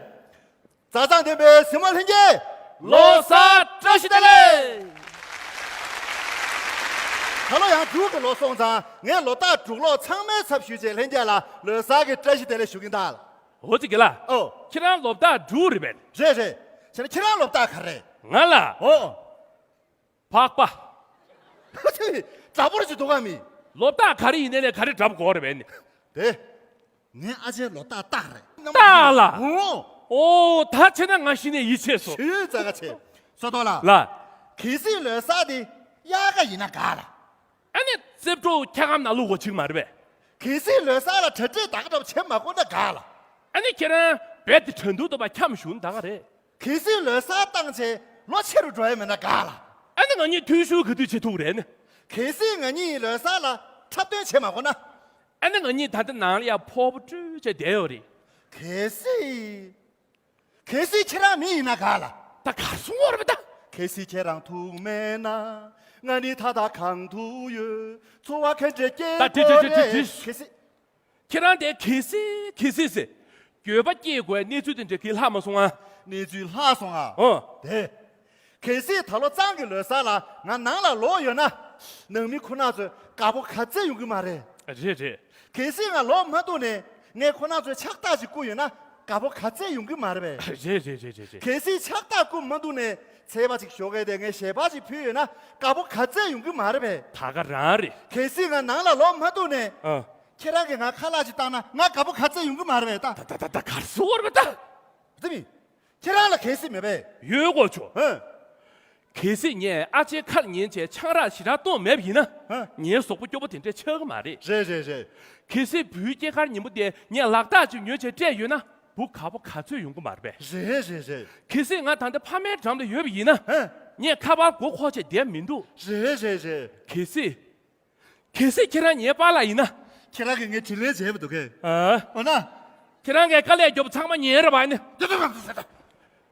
བཟའ་ཚང་ལྡན་པའི་གཟིགས་མོ་ལྷན་རྒྱས། ལོ་གསར་བཀྲ་ཤིས་བདེ་ལེགས། ད་ལོ་ཡང་འབྲུག་གི་ལོ་སོང་ཙང་ངས་ལོ་རྟགས་འབྲུག་ལོ་ཚང་མའི་ཚབ་ཞུས་བྱས་ལྷན་རྒྱས་ལ་ལོ་གསར་གྱི་བཀྲ་ཤིས་བདེ་ལེགས་ཞུ་གིན་ད། ཨོ་ཙི་རྒན་ལགས། ཨོ། ཁྱེད་རང་ལོ་རྟགས་འབྲུག་རེད་པས། རེད་རེད། བྱས་ན་ཁྱེད་རང་ལོ་རྟགས་ག་རེ། ང་ལ། ཨོ། ཕག་པ། འདྲ་པོ་ཞིག་འདུག་ག་མི། ལོ་རྟགས་ག་རེ་ཡིན་ནའི་ལས་ག་རེ་འདྲ་པོ་དགོས་རེད་པས་ནི། དེ། ངའི་ཨ་ཅེའི་ལོ་རྟགས་སྟག་རེད། སྟག་ལ། ཨོ། ཨོ་ད་བྱས་ན་ང་གཞི་ནས་ཡིད་ཆེས་སོང་། ཞུས་ཙང་ང་ཆེ། བསོད་རྡོར་ལགས། ལགས། གལ་སྲིད་ལོ་གསར་དེ་དབྱར་ཁ་ཡིན་ན་དགའ་ལ། ཨ་ནི་རྩེ་བྲོ་འཁྱག་སྒམ་ནང་བླུག་དགོས་ཅིག་མ་རེད་པས། གལ་སྲིད་ལོ་གསར་ལ་གྲ་སྒྲིག་ད་ག་འདྲ་བྱེད་མ་དགོས་ན་དགའ་ལ། ཨ་ནི་ཁྱེད་རང་རྦད་དེ་གྲ་འདུག་འདུག་པ་འཁྱམ་བཞུགས་ན་ད་ག་རེད། གལ་སྲིད་ལོ་གསར་བཏང་བྱས་ལོ་ཆེ་རུ་འགྲོ་ཡ་མེད་ན་དགའ་ལ། ཨ་ནི་ང་གཉིས་ཐུན་བཞུགས་ག་དུས་བྱེད་ཐུབ་རེད་ནི། གལ་སྲིད་ང་གཉིས་ལོ་གསར་ལ་འཁྲབ་སྟོན་བྱེད་མ་དགོས་ན། ཨ་ནི་ང་གཉིས་ད་ལྟ་ནང་ལ་ཡ་ཕོར་པ་བཀྲུས་བྱས་བསྡད་ཡོད་རེད། གལ་སྲིད། གལ་སྲིད་ཁྱེད་རང་མི་ཡིན་ན་དགའ་ལ། ད་གར་སོང་བ་རེད་པས་ད། གལ་སྲིད་ཁྱེད་རང་ཐུག་མེད་ན། ང་ནི་ད་ལྟ་གང་དུ་ཡོད། འཚོ་བ་ག་འདྲས་སྐྱེལ་ད་དེ་དེ་དགོས་དེ་དེ་རེད། དེ། གལ་སྲིད། ཁྱེད་རང་དེ་གལ་སྲིད་གལ་སྲིད་ཟེར། འགྱོད་པ་སྐྱེ་དགོས་གནས་ཚུལ་དེ་འདྲ་གི་ལྷག་མ་སོང་ང་། གནས་ཚུལ་ལྷག་སོང་ང་། ཨོ། དེ། གལ་སྲིད་ད་ལོ་གཙང་གི་ལོ་གསར་ལ་ང་ནང་ལ་ལོག་ཡོད་ན། ནང་མི་ཁོ་ན་ཚོས་དགའ་པོ་ག་ཚད་ཡོང་གི་མ་རེད། རེད་རེད། གལ་སྲིད་ང་ལོག་མ་ཐུབ་ནས་ངས་ཁོ་ན་ཚོས་ཕྱག་རྟགས་ཅིག་བསྐུར་ཡོད་ན་དགའ་པོ་ག་ཚད་ཡོང་གི་མ་རེད་པས། རེད་རེད་རེད་རེད་རེད། གལ་སྲིད་ཕྱག་རྟགས་བསྐུར་མ་ཐུབ་ནས་ཚལ་པ་ཅིག་ཞོགས་ཀས་དེ་ངས་ཞལ་པར་ཅིག་ཕུལ་ཡོད་ན་དགའ་པོ་ག་ཚད་ཡོང་གི་མ་རེད་པས། ད་ག་རང་རེད། གལ་སྲིད་ང་ནང་ལ་ལོག་མ་ཐུབ་ནས། ཨ། ཁྱེད་རང་གིས་ང་ཁ་ལག་ཅིག་བཏང་ན་ང་དགའ་པོ་ག་ཚད་ཡོང་གི་མ་རེད་པས་ད། ད་ད་ད་ད་གར་སོང་བ་རེད་པས་ད། དེ་མིན། ཁྱེད་རང་ལ་གལ་སྲིད་མེད་པས། ཡོད་གོ་ཆོ། ཧེ། གལ་སྲིད་ངས་ཨ་ཅེའི་ཁ་ལ་ཉན་བྱས་ཆང་རག་ཞེ་དྲག་བཏུང་མེད་པ་ཡིན་ན། ཧེ། ངའི་གཟུགས་པོ་སྐྱོ་པོ་དེ་འདྲས་ཆགས་ཀྱི་མ་རེད། རེད་རེད་རེད། གལ་སྲིད་བུའི་སྐྱེས་སྐར་ཉིན་མོ་དེ་ངས་ལག་རྟགས་ཅིག་ཉོས་བྱས་སྤྲད་ཡོད་ན་བུ་དགའ་པོ་ག་ཚོད་ཡོང་གི་མ་རེད་པས། རེད་རེད་རེད། གལ་སྲིད་ང་ད་ལྟ་ཕ་མའི་འགྲམ་དུ་ཡོད་པ་ཡིན་ན། ཧེ། ངས་ཁ་པར་མགོ་འཁོར་བྱས་བསྡད་མི་འདུག་རེད་རེད་རེད། གལ་སྲིད། གལ་སྲིད་ཁྱེད་རང་ངའི་པཱ་ལགས་ཡིན་ན། ཁྱེད་རང་གིས་ངའི་དྲིན་ལན་འཇལ་བ་འདུག་གས། ཨ། འོ་ན། ཁྱེད་རང་གིས་དཀའ་ལས་རྒྱོབ་ཚང་མ་ཉན་རེ་བ་ནི། དེ་དེ་དེ་དེ་དེ།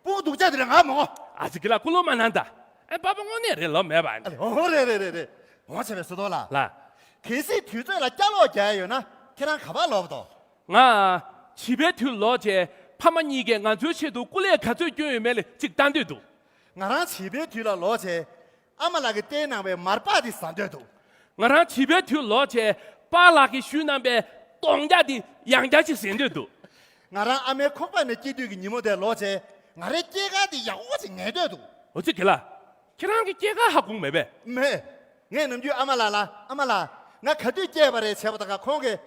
སྤུ་གུ་སྡུག་ཅག་དེ་རེད་ང་མོ། ཨ་ཙི་གི་ལ་ཀུ་ལོ་མ་གནང་ད། ཨེ་པཱ་པ་དངོས་གནས་རེད་ལོ་མེད་པ་ནི། ཨོ་རེད་རེད་རེད་རེད། འོ་བྱས་པའི་བསོད་རྡོར་ལགས། ལགས། གལ་སྲིད་དུས་ཚོད་ལ་སྐྱ་ལོག་རྒྱག་ཡ་ཡོད་ན་ཁྱེད་རང་ག་པར་ལོག་འདུག་ང་། བྱིས་པའི་དུས་ལོག་བྱས་ཕ་མ་གཉིས་ཀས་ང་ཚོའི་ཆེད་དུ་སྐུ་ལས་ག་ཚོད་བསྐྱོན་ཡོད་མེད་ལ་ཅིག་ལྟ་འདོད་འདུག་ང་རང་བྱིས་པའི་དུས་ལ་ལོག་བྱས། ཨ་མ་ལགས་ཀྱིས་བསྟན་གནང་བའི་མར་པག་དེ་ཟ་འདོད་འདུག་ང་རང་བྱིས་པའི་དུས་ལོག་བྱས་པཱ་ལགས་ཀྱིས་ཞུས་གནང་པའི་སྟོང་རྒྱག་དེ་ཡང་བསྐྱར་ཅིག་ཟ་འདོད་འདུག་ང་རང་ཨ་མའི་ཁོག་པ་ནས་སྐྱེས་དུས་ཀྱི་ཉིན་མོ་དེར་ལོག་བྱས་ང་རའི་སྐྱེས་སྐར་དེ་ཡག་པོ་ཅིག་ངེས་འདོད་འདུག་འོ་ཙི་གི་ལ། ཁྱེད་རང་གི་སྐྱེས་སྐར་ཧ་གོ་མེད་པས། མེད། ངས་ནམ་རྒྱུན་ཨ་མ་ལགས་ལ་ཨ་མ་ལགས། ང་ག་དུས་སྐྱེས་པ་རེད་བྱས་པ་དང་ཁོང་གིས།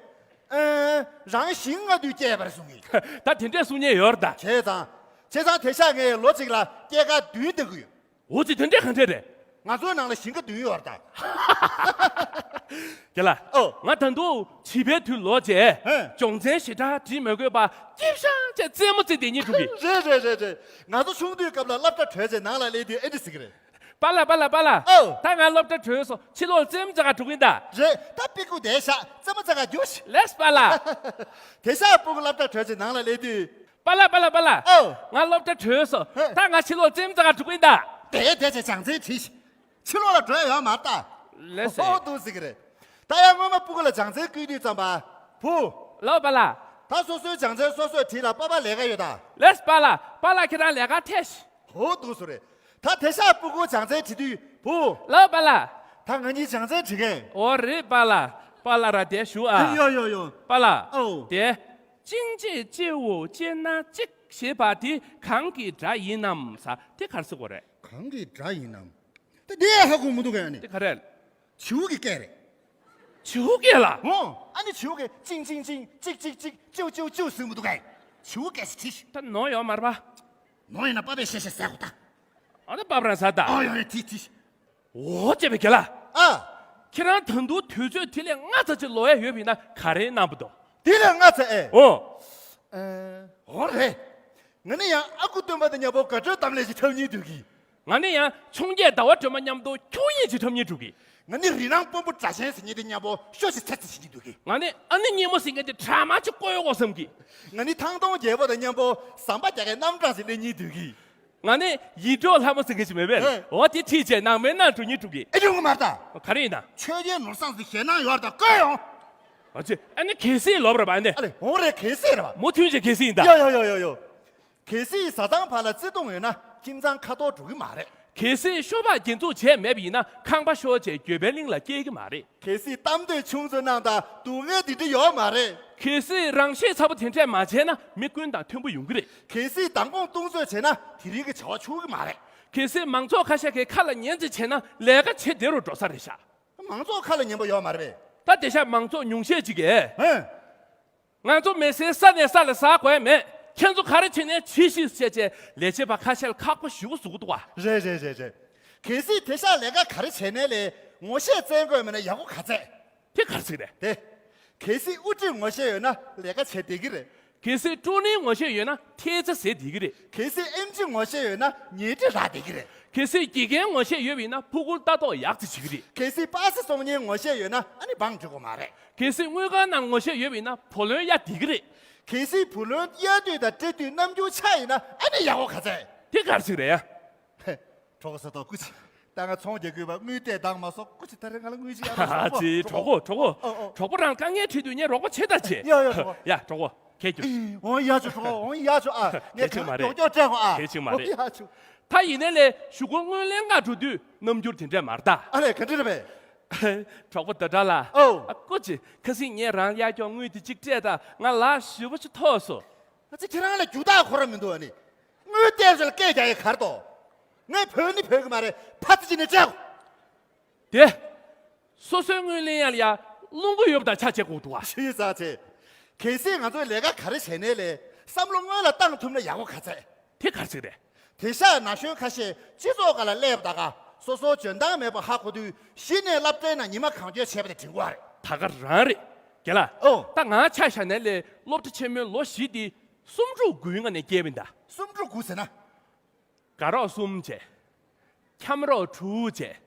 ཨེ། རང་ཞིང་ལྔ་དུས་སྐྱེས་པ་རེད་གསུང་གི་ད་དེ་འདྲས་གསུང་མཁན་ཡོད་རེད་ད། བྱས་ཙང་། བྱས་ཙང་དེང་སང་ངས་ལོ་གཅིག་ལ་སྐྱེས་སྐར་བདུན་བཏང་གི་ཡོད། འོ་ཙི་དེ་འདྲས་གང་འདྲས་རེད། ང་ཚོའི་ནང་ལ་ཞིང་ཁ་བདུན་ཡོད་རེད་ད། རྒན་ལགས། ཨོ། ང་ད་དུང་བྱིས་པའི་དུས་ལོག་རྗེས། ཧེ། སྦྱོང་ཚན་ཞེ་དྲག་བྲིས་མི་དགོས་པ་སྐྱིད་ཤང་བྱས་རྩེད་མོ་རྩེ་བསྡད་སྙིང་བྲོ་གི། རེད་རེད་རེད་རེད། ང་ཚོ་ཆུང་དུས་སྐབས་ལ་སློབ་གྲྭ་གྲོལ་རྗེས་ནང་ལ་སླེབས་དུས་ཨེ་འདྲ་ཟེར་གི་རེད། པཱ་ལགས་པཱ་ལགས་པཱ་ལགས། ཨོ། ད་ང་སློབ་གྲྭ་གྲོལ་སོང་། ཕྱི་ལོགས་རྩེད་མོ་རྩེ་ག་འགྲོ་གི་ཡིན་ད། རེད། ད་སྤུ་གུ་བསྡད་ཤག་རྩེད་མོ་རྩེ་ག་རྒྱུགས་ཤིག་ལེགས་པཱ་ལགས། དེང་སང་སྤུ་གུ་སློབ་གྲྭ་གྲོལ་རྗེས་ནང་ལ་སླེབས་དུས། པཱ་ལགས་པཱ་ལགས་པཱ་ལགས། ཨོ། ང་སློབ་གྲྭ་གྲོལ་སོང་། ཧེ། ད་ང་ཕྱི་ལོགས་རྩེད་མོ་རྩེ་ག་འགྲོ་གི་ཡིན་ད། དེ་དེ་ཚེ་སྦྱོང་ཚན་བྲིས་ཤིག་ཕྱི་ལོགས་ལ་འགྲོ་ཡ་ཡོད་མ་རེད་ད། ལེགས་སེ། ཧོ་འདུག་ཟེར་གི་རེད། ད་ཡང་སྔོན་མ་སྤུ་གུ་ལ་སྦྱོང་ཚན་བསྐུལ་དུས་ཙམ་པ། བུ། ལགས་པཱ་ལགས། ད་སོ་སོའི་སྦྱོང་ཚན་སོ་སོས་བྲིས་ལ་པཱ་པཱ་ལས་ཀ་ཡོད་ད། ལེགས་པཱ་ལགས། པཱ་ལགས་ཁྱེད་རང་ལས་ཀ་ཐད་ཤིག་ཧོ་འདུག་སེ་རེད། ད་དེང་སང་སྤུ་གུ་སྦྱོང་ཚན་བྲིས་དུས་བུ། ལགས་པཱ་ལགས། ད་ང་གཉིས་སྦྱོང་ཚན་བྲིས་མཁན། འོ་རེད་པཱ་ལགས། པཱ་ལགས་ར་དེ་ཞུ་ཨ། ཡོ་ཡོ་ཡོ། པཱ་ལགས། ཨོ། དེ། ཅིང་ཅེ་ཅེའོ་ཅེ་ན་ཅིག་ཞེས་པ་དེ་གང་གི་སྒྲ་ཡིན་ནམ་ཟེར་དེ་ག་རེ་ཟེར་དགོས་རེད། གང་གི་སྒྲ་ཡིན་ནམ། ད་དེ་ཧ་གོ་མི་འདུག་ག་ནི། དེ་ག་རེད། བྱིའུ་གི་སྐད་རེད། བྱིའུ་སྐད་ལ། འོ། ཨ་ནི་བྱིའུ་གིས་ཅིང་ཅིང་ཅིང་ཅིག་ཅིག་ཅིག་ཅིའུ་ཅིའུ་ཅིའུ་ཟེར་མི་འདུག་ག་བྱིའུ་སྐད་ཞིག་བྲིས་ཤིག་ད་ནོར་ཡོད་མ་རེད་པ། ནོར་ཡིན་ན་པ་ཕས་བཤད་བཤད་ཟེར་གོ་ད། ཨ་ད་པ་ཕ་རང་ཟ་ད། ཨ་ཡོ་ཡོ་བྲིས་བྲིས་ཤིག་འོ་ཅེ་བའི་རྒན་ལགས། ཨ། ཁྱེད་རང་ད་དུང་དུས་ཚོད་དེ་ལས་སྔ་ཙམ་ཅིག་ལོག་ཡ་ཡོད་པ་ཡིན་ན་ག་རེ་གནང་བ་འདུག་དེ་ལས་སྔ་ཙམ་ཨེ། འོ། ཨེ། འོ་རེད། ང་ནི་ཡང་ཨ་ཁུ་སྟོན་པ་དང་མཉམ་པོ་དགའ་སྤྲོའི་གཏམ་གླེང་ཞིག་འཁྲབ་སྙིང་འདོད་གི། ང་ནི་ཡང་འཕྱོངས་རྒྱས་ཟླ་བ་སྒྲོལ་མ་མཉམ་དུ་འཁྱོག་བརྙན་ཞིག་འཁྲབ་སྙིང་འདོད་གི། ང་ནི་རི་ནང་དཔོན་པོ་སྒྲ་གཅན་ཟེར་མཁན་དེ་མཉམ་པོ་ཤོ་ཞིག་ཚེ་ཚེ་བྱེད་སྙིང་འདོད་གི། ང་ནི་ཨ་ནེ་སྙེ་མོ་ཟེར་མཁན་དེ་དྲ་དམར་ཅིག་བརྐོ་ཡོང་དགོས་བསམ་གི། ང་ནི་ཐང་སྟོང་རྒྱལ་པོ་དང་མཉམ་པོ་ཟམ་པ་རྒྱག་མཁན་གནམ་གྲངས་ཤིག་ལེན་སྙིང་འདོད་གི། ང་ནི་ཡིད་འཕྲོག་ལྷ་མོ་ཟེར་མཁན་ཞིག་མེད་པས། ཨེ། འོ་དེ་ཁྲིད་བྱས་ནང་མའི་ནང་འགྲོ་སྙིང་འདོད་གི། ཨེ་ཡོང་གི་མ་རེད་ད། ག་རེ་ཡིན་ན། ཆོས་རྒྱལ་ནོར་བཟང་ཟེར་ཞེད་སྣང་ཡོད་རེད་ད། བསྐོས་ཡོང་། ཨ་ཙི། ཨ་ནི་གལ་སྲིད་ལོབས་རེད་པ་ཨ་ནི། ཨ་ལེ་འོང་རེད་གལ་སྲིད་རེད་པ། མུ་མཐུད་བྱས་གལ་སྲིད་ཡིན་ད། ཡོ་ཡོ་ཡོ་ཡོ་ཡོ། གལ་སྲིད་བཟའ་ཚང་བར་ལ་བརྩེ་དུང་ཡོད་ན་ཁྱིམ་ཚང་ཁ་ཐོར་འགྲོ་གི་མ་རེད། གལ་སྲིད་ཤོ་སྦག་རྒྱན་འཛུགས་བྱས་མེད་པ་ཡིན་ན་ཁང་པ་ཤོར་བྱས་འགྱོད་པའི་གླིང་ལ་སྐྱེལ་གི་མ་རེད། གལ་སྲིད་གཏམ་འདོད་ཆུང་ཙམ་གནང་དང་སྡུག་བསྔལ་འདི་འདྲ་ཡོད་མ་རེད། གལ་སྲིད་རང་ཤེད་ཚ་པོ་དེ་འདྲས་མ་བྱས་ན་མི་ཀུན་དང་མཐུན་པོ་ཡོང་གི་རེད། གལ་སྲིད་མདང་དགོང་ལྟུང་བཟོས་བྱས་ན་དེ་རིང་གི་བྱ་བ་འཆུག་གི་མ་རེད། གལ་སྲིད་མང་ཚོགས་ཁ་ཤས་ཀྱིས་ཁ་ལ་ཉན་ཙམ་བྱས་ན་ལས་ཀ་བྱེད་བདེ་རུ་འགྲོ་ས་རེད་ཤག་མང་ཚོགས་ཁ་ལ་ཉན་པོ་ཡོད་མ་རེད་པས། ད་དེ་ཤག་མང་ཚོགས་ཉུང་ཤས་ཅིག་གིས། ཧེ། ང་ཚོ་མི་སེར་ས་ནས་ས་ལ་ཟག་དགོས་མེད། ཁྱེད་ཚོ་ག་རེ་བྱེད་ནས་བྱེད་ཤིག་བཤད་བྱས་ལས་བྱེད་པ་ཁ་ཤས་ལ་ཁག་པོ་ཞེ་པོ་བཟོ་གི་འདུག་བ། རེད་རེད་རེད་རེད། གལ་སྲིད་དེ་ཤག་ལས་ཀ་ག་རེ་བྱས་ནའི་ལས་ངོ་ཤེས་བཙལ་དགོས་མེད་ན་ཡག་པོ་ག་ཚད། དེ་ག་རེ་ཟེར་རེད། དེ། གལ་སྲིད་དབུ་ཁྲིད་ངོ་ཤེས་ཡོད་ན་ལས་ཀ་བྱས་བསྡད་ཀྱི་རེད། གལ་སྲིད་ཀྲུའུ་རིན་ངོ་ཤེས་ཡོད་ན་ཐེལ་ཙེ་ཟས་བསྡད་ཀྱི་རེད། གལ་སྲིད་ཨེམ་ཆི་ངོ་ཤེས་ཡོད་ན་ཉལ་ཁྲི་རག་བསྡད་ཀྱི་རེད། གལ་སྲིད་དགེ་རྒན་ངོ་ཤེས་ཡོད་པ་ཡིན་ན་ཕྲུ་གུར་ལྟ་རྟོག་ཡག་ཙམ་བྱེད་ཀྱི་རེད། གལ་སྲིད་པ་སེ་སྲོག་ཉེན་ངོ་ཤེས་ཡོད་ན་ཨ་ནི་བང་སྒྲིག་དགོས་མ་རེད། གལ་སྲིད་དངུལ་ཁང་ནང་ངོ་ཤེས་ཡོད་པ་ཡིན་ན་བུ་ལོན་གཡར་བསྡད་ཀྱི་རེད། གལ་སྲིད་བུ་ལོན་གཡར་དུས་དང་སྤྲད་དུས་རྣམ་འགྱུར་ཆགས་ཡིན་ན་ཨ་ནི་ཡག་པོ་ག་ཚད། དེ་ག་རེ་ཟེར་རེད་ཡ། གྲོགས་པོ་ཟེར་ཐོག་སྐུ་མཁྱེན། ད་ང་ཚོང་རྒྱག་དགོས་པ་དངུལ་སྤྲད་དང་མ་སོང་སྐུ་མཁྱེན་ད་རེས་ང་ལ་དངུལ་ཅིག་ཡར་ཨ་ཙི་གྲོགས་པོ་གྲོགས་པོ། ཨོ་ཨོ། གྲོགས་པོ་རང་དཀའ་ངལ་འཕྲད་དུས་ངས་རོགས་པ་བྱེད་ད་བྱེད། ཡ་ཡ་གྲོགས་པོ། ཡ་གྲོགས་པོ་ཁྱེད་ཀྱིས། འོང་ཡ་ཆོག་གྲོགས་པོ་འོང་ཡ་ཆོག་ཨ། ངས་ག་རེ་མ་རེད། ཀྱོག་ཀྱོག་སྤྲད་གོ་ཨ། གལ་ཆེན་མ་རེད། འོང་ཡ་ཆོག་ད་ཡིན་ནའི་ལས་གཞུག་གུ་དངུལ་ལེན་ག་འགྲོ་དུས་རྣམ་འགྱུར་དེ་འདྲས་མ་རེད་ད། ཨ་ལས་ག་འདྲས་རེད་པས། གྲོགས་པོ་ཟླ་གྲགས་ལགས། ཨོ། ཨ་སྐུ་མཁྱེན་ཁ་སང་ངས་རང་གཡར་ཀྱོག་དངུལ་དེ་གཅིག་སྤྲད་ད་ང་ལག་ཞེ་པོ་ཅིག་ཐོགས་སོང་། ང་ཚོ་ཁྱེད་རང་ལ་རྒྱུ་དག་ཁོ་ར་མི་འདུག་ཨ་ནི། དངུལ་སྟེར་ཚོ་ལ་སྐད་རྒྱག་ཡས་ག་རེ་འདུག་ངས་བོས་ནི་བོས་གི་མ་རེད། ཕ་ཙི་ཅི་ནས་སྤྲད་གོ། དེ། སོ་སོའི་དངུལ་ལེན་ཡ་ལ་ཡ་རླུང་བུ་ཡོད་པ་དང་ཆ་བྱེད་དགོས་འདུག་བ། ཞུ་ཡིག་ཚགས་ཆེ། གལ་སྲིད་ང་ཚོས་ལས་ཀ་ག་རེ་བྱས་ནའི་ལས་བསམ་བློ་སྔོན་ལ་བཏང་ཐུབ་ན་ཡག་པོ་ག་ཚད། དེ་ག་རེ་ཟེར་རེད། དེང་སང་ན་གཞོན་ཁ་ཤས་སྤྱི་ཚོགས་སྒང་ལ་སླེབས་ད་ག་སོ་སོ་འཇོན་ཐང་མེད་པ་ཧ་གོ་དུས་གཞི་ནས་སློབ་གྲྭའི་ནང་ཉི་མ་གང་འཁྱོལ་བྱས་པ་དེ་དྲན་གོ་བ་རེད། ད་ག་རང་རེད། རྒན་ལགས། ཨོ། ད་ང་ཆ་བཞག་ནའི་ལས་སློབ་གྲྭ་ཆེན་མོའི་ལོ་བཞི་དེ་གསུམ་དྲུག་དགུའི་སྔ་ནས་བསྐྱལ་བ་ཡིན་ད། གསུམ་དྲུག་དགུ་ཟེར་ན། དགའ་རོགས་གསུམ་བྱས། འཁྱམ་རོགས་དྲུག་བྱས།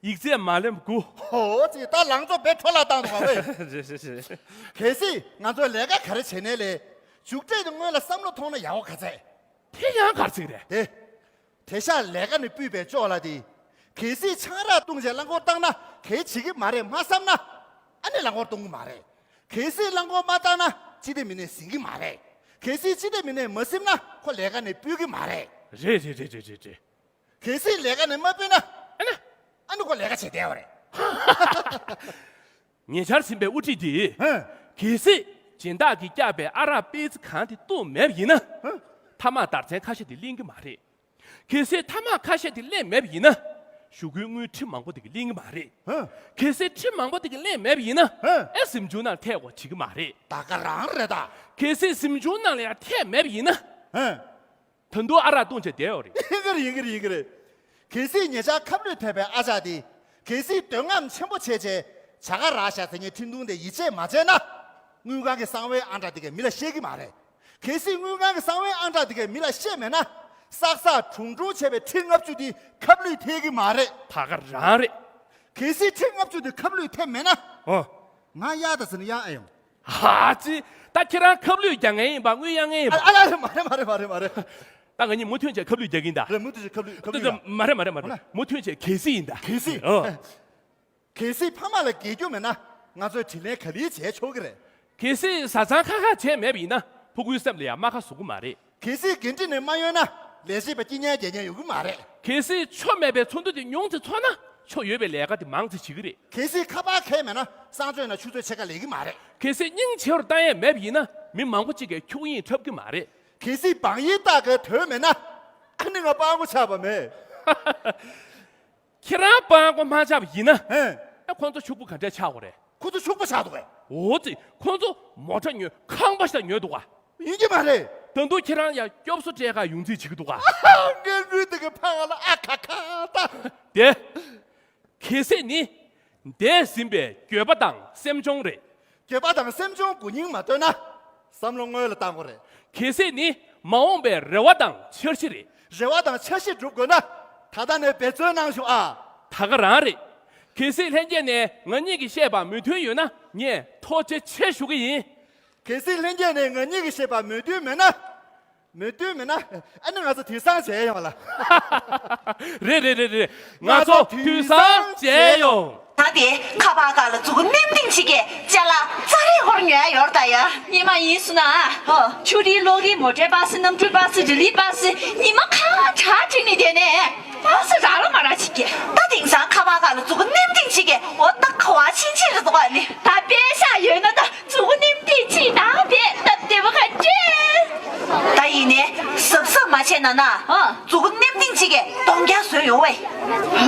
ཡིག་ཚད་མ་ལོན་དགུ། ཧོ་ཙི་ད་ལང་ཚོ་བེད་འཕྲོ་བརླག་བཏང་འདུག་བ་ཝེ། རེད་རེད་རེད། གལ་སྲིད་ང་ཚོས་ལས་ཀ་ག་རེ་བྱས་ནའི་ལས་རྒྱུགས་སྤྲད་དེ་སྔོན་ལ་བསམ་བློ་ཐོངས་ན་ཡག་པོ་ག་ཚད། དེ་ཡང་ག་རེ་ཟེར་རེད། དེ། དེང་སང་ལས་ཀ་ནས་སྤུས་པའི་ཅོག་ལ་དེ། གལ་སྲིད་ཆང་རག་བཏུང་བྱས་རླངས་འཁོར་བཏང་ན་གལ་བྱེད་ཀྱི་མ་རེད་མ་བསམ་ན། ཨ་ནི་རླངས་འཁོར་གཏོང་གི་མ་རེད། གལ་སྲིད་རླངས་འཁོར་མ་བཏང་ན་སྤྱི་བདེ་མི་སྣས་ཟིན་གྱི་མ་རེད། གལ་སྲིད་སྤྱི་བདེ་མི་སྣས་མ་ཟིན་ན་ཁོ་ལས་ཀ་ནས་ཕུད་ཀྱི་མ་རེད། རེད་རེད། གལ་སྲིད་ལས་ཀ་ནས་མ་ཕུད་ན། ཨ་ནི། ཨ་ནི་ཁོ་ལས་ཀ་བྱེད་བསྡད་པ་རེད། ཉེ་ཆར་ཟིན་པའི་དབུ་ཁྲིད་འདིས། ཧེ། གལ་སྲིད་སྦྱིན་བདག་གིས་བཀྱགས་པའི་ཨ་རག་པེ་ཙི་གང་དེ་བཏུངས་མེད་པ་ཡིན་ན། ཧེ། ཐ་མག་དར་ཚན་ཁ་ཤས་དེ་ལེན་གྱི་མ་རེད། གལ་སྲིད་ཐ་མག་ཁ་ཤས་དེ་ལེན་མེད་པ་ཡིན་ན། གཞུག་གུའི་དངུལ་ཁྲི་མང་པོ་དེ་གིས་ལེན་གྱི་མ་རེད། ཧེ། གལ་སྲིད་ཁྲི་མང་པོ་དེ་གིས་ལེན་མེད་པ་ཡིན་ན། ཧེ། ཨེ་གཟིམ་ཆུང་ནང་ཐད་དགོས་བྱེད་ཀྱི་མ་རེད། ད་ག་རང་རེད་ད། གལ་སྲིད་གཟིམ་ཆུང་ནང་ལ་ཡང་ཐད་མེད་པ་ཡིན་ན། ཧེ། ད་དུང་ཨ་རག་བཏུང་བྱས་བསྡད་ཡོད་རེད། ཡིན་གྱི་རེད་ཡིན་གྱི་རེད་ཡིན་གྱི་རེད། གལ་སྲིད་ཉེ་ཆར་ཁབ་ལུད་ཐེབས་པའི་ཨ་ཅག་དེ། གལ་སྲིད་འདོད་རྔམ་ཆེན་པོ་བྱས་བྱས་བྱ་དགའ་རག་ཤག་ཟེར་མཁན་འཕྲིན་ཐུང་དེ་ཡིད་ཆེས་མ་བྱས་ན། དངུལ་ཁང་གི་གསང་བའི་ཨང་གྲངས་དེ་གས་མི་ལ་བཤད་ཀྱི་མ་རེད། གལ་སྲིད་དངུལ་ཁང་གི་གསང་བའི་ཨང་གྲངས་དེ་གས་མི་ལ་བཤད་མེད་ན། བསགས་བསགས་གྲུང་གྲུང་བྱས་པའི་ཁྲི་ལྔ་བཅུ་དེ་ཁབ་ལུད་ཐེབས་ཀྱི་མ་རེད། ད་ག་རང་རེད། གལ་སྲིད་ཁྲི་ལྔ་བཅུ་དེ་ཁབ་ལུད་ཐེབས་མེད་ན། ཨོ། ང་གཡར་དང་ཟེར་ན་གཡར་ཨེ་ཡོང་། ཧ་ཅི། ད་ཁྱེད་རང་ཁབ་ལུད་རྒྱག་མཁན་ཡིན་པ་དངུལ་གཡར་མཁན་ཡིན་པ། ཨ་ཨ་ཨ་མ་རེད་མ་རེད་མ་རེད་མ་རེད། ད་ང་གཉིས་མུ་མཐུད་བྱས་ཁབ་ལུད་རྒྱག་གིན་ད། རེད། མུ་མཐུད་བྱས་ཁབ་ལུད་ཁབ་ལུད་ད་རྒྱག་མ་རེད་མ་རེད་མ་རེད། ཧོ་ན། མུ་མཐུད་བྱས་གལ་སྲིད་ཡིན་ད། གལ་སྲིད། ཨོ། གལ་སྲིད་ཕ་མ་ལ་འགལ་རྒྱུ་མེད་ན་ང་ཚོས་དྲིན་ལན་ག་ལེར་འཇལ་ཆོག་གི་རེད། གལ་སྲིད་བཟའ་ཚང་ཁ་ཁ་བྱས་མེད་པ་ཡིན་ན་ཕྲུ་གུའི་སེམས་ལ་ཡང་རྨ་ཁ་བཟོ་གི་མ་རེད། གལ་སྲིད་འགན་འཁྲི་ནས་མ་གཡོལ་ན་ལས་བྱེད་པ་སྐྱིད་ཉལ་རྒྱལ་ཉལ་ཡོང་གི་མ་རེད། གལ་སྲིད་ཆོ་མེད་པའི་ཚོགས་འདུ་དེ་ཉུང་ཙམ་ཚོགས་ན་ཆོ་ཡོད་པའི་ལས་ཀ་དེ་མང་ཙམ་བྱེད་ཀྱི་རེད། གལ་སྲིད་ཁ་པར་འཁྱེར་མེད་ན་གསང་སྤྱོད་ནང་ཆུ་ཚོད་ཕྱེད་ཀ་ལས་ཀྱི་མ་རེད། གལ་སྲིད་སྙིང་རྗེ་བོར་བཏང་ཡས་མེད་པ་ཡིན་ན་མི་མང་པོ་གཅིག་གིས་ཁྱུག་དབྱིངས་འཁྲབ་ཀྱི་མ་རེད། གལ་སྲིད་བང་ཡིག་ལྟ་གའི་དོན་མེད་ན་ཨ་ནི་ང་སྤྲང་པོ་ཆགས་པ་མེད། ཁྱེད་རང་སྤྲང་པོ་མ་ཆགས་པ་ཡིན་ན། ཧེ། ཨ་ཁོང་ཚོ་ཕྱུག་པོ་ག་འདྲས་ཆགས་དགོས་རེད། ཁོ་ཚོ་ཕྱུག་པོ་ཆགས་འདུག་གས། འོ་ཙི། ཁོང་ཚོ་མོ་ཊ་ཉོས་ཁང་པ་ཞིག་ཉོས་འདུག་ག། ཡིན་གྱི་མ་རེད། ད་དུང་ཁྱེད་རང་ཡང་སྐྱོབ་གསོ་སྤྲད་ག་ཡོང་རྩིས་བྱེད་ཀྱི་འདུག་ག། ངའི་དངུལ་དེ་གི་ཕ་ང་ལ་ཨ་ཁ་ཁ་ད། དེ། གལ་སྲིད་ནི། འདས་ཟིན་པའི་འགྱོད་པ་དང་སེམས་གཅོང་རེད། འགྱོད་པ་དང་སེམས་གཅོང་དགུ་སྙིང་མ་བཏོན་ན། བསམ་བློ་སྔོན་ལ་བཏང་དགོས་རེད། གལ་སྲིད་ནི་མ་འོངས་པའི་རེ་བ་དང་འཆར་གཞི་རེད། རེ་བ་དང་འཆར་གཞི་སྒྲུབ་དགོས་ན། ད་ལྟ་ནས་འབད་བརྩོན་གནང་ཤོག་ཨ། ད་ག་རང་རེད། གལ་སྲིད་ལྷན་རྒྱས་ནས་ང་གཉིས་ཀྱིས་བཤད་པར་མོས་མཐུན་ཡོད་ན་ངས་ཐུགས་རྗེ་ཆེ་ཞུ་གི་ཡིན། གལ་སྲིད་ལྷན་རྒྱས་ནས་ང་གཉིས་ཀྱིས་བཤད་པར་མོས་མཐུན་མེད་ན། མོས་མཐུན་མེད་ན་ཨ་ནི་ང་ཚོ་དུས་སང་མཇལ་ཡོང་ལ། རེད་རེད་རེད་རེད། ང་ཚོ་དུས་སང་མཇལ་ཡོང་། ད་དེ་ཁ་པར་སྒང་ལ་མཛུ་གུ་ནེམ་ཏིང་གཅིག་གིས་ཅ་ལག་ཙ་རེ་སྒོར་ཉོ་ཡ་ཡོད་རེད་ད་ཡ། ཉི་མ་ཡིན་སོང་ན་ཨ། ཧོ། ཆུ་རིལ་གློག་རིལ་མོ་ཊའི་པ་སེ་གནམ་གྲུའི་པ་སེ་རི་ལིའི་པ་སེ་ཉི་མ་ཁ་གྲག་བྲིས་ནས་བསྡད་ནས་པ་སེ་རག་ལ་མ་རག་བྱེད་ཀྱི། ད་དེང་སང་ཁ་པར་སྒང་ལ་མཛུ་གུ་ནེམ་ཏིང་གཅིག་གིས་འོ་ད་ཁ་བ་ཕྱིན་ཆད་རེད་འདུག་ཨ་ནི། ད་པད་ཤག་ཡོད་ན་ད། མཛུ་གུ་ནེམ་ཏིང་གཅིག་ནང་བསྡད་སྟབས་བདེ་པོ་ག་ཅན། ད་ཡིན་ནའི་གཟབ་གཟབ་མ་བྱས་ན་ན། ཨ། མཛུ་གུ་ནེམ་ཏིང་གཅིག་གིས་སྟོང་རྐྱང་བཟོས་ཡོང་བས།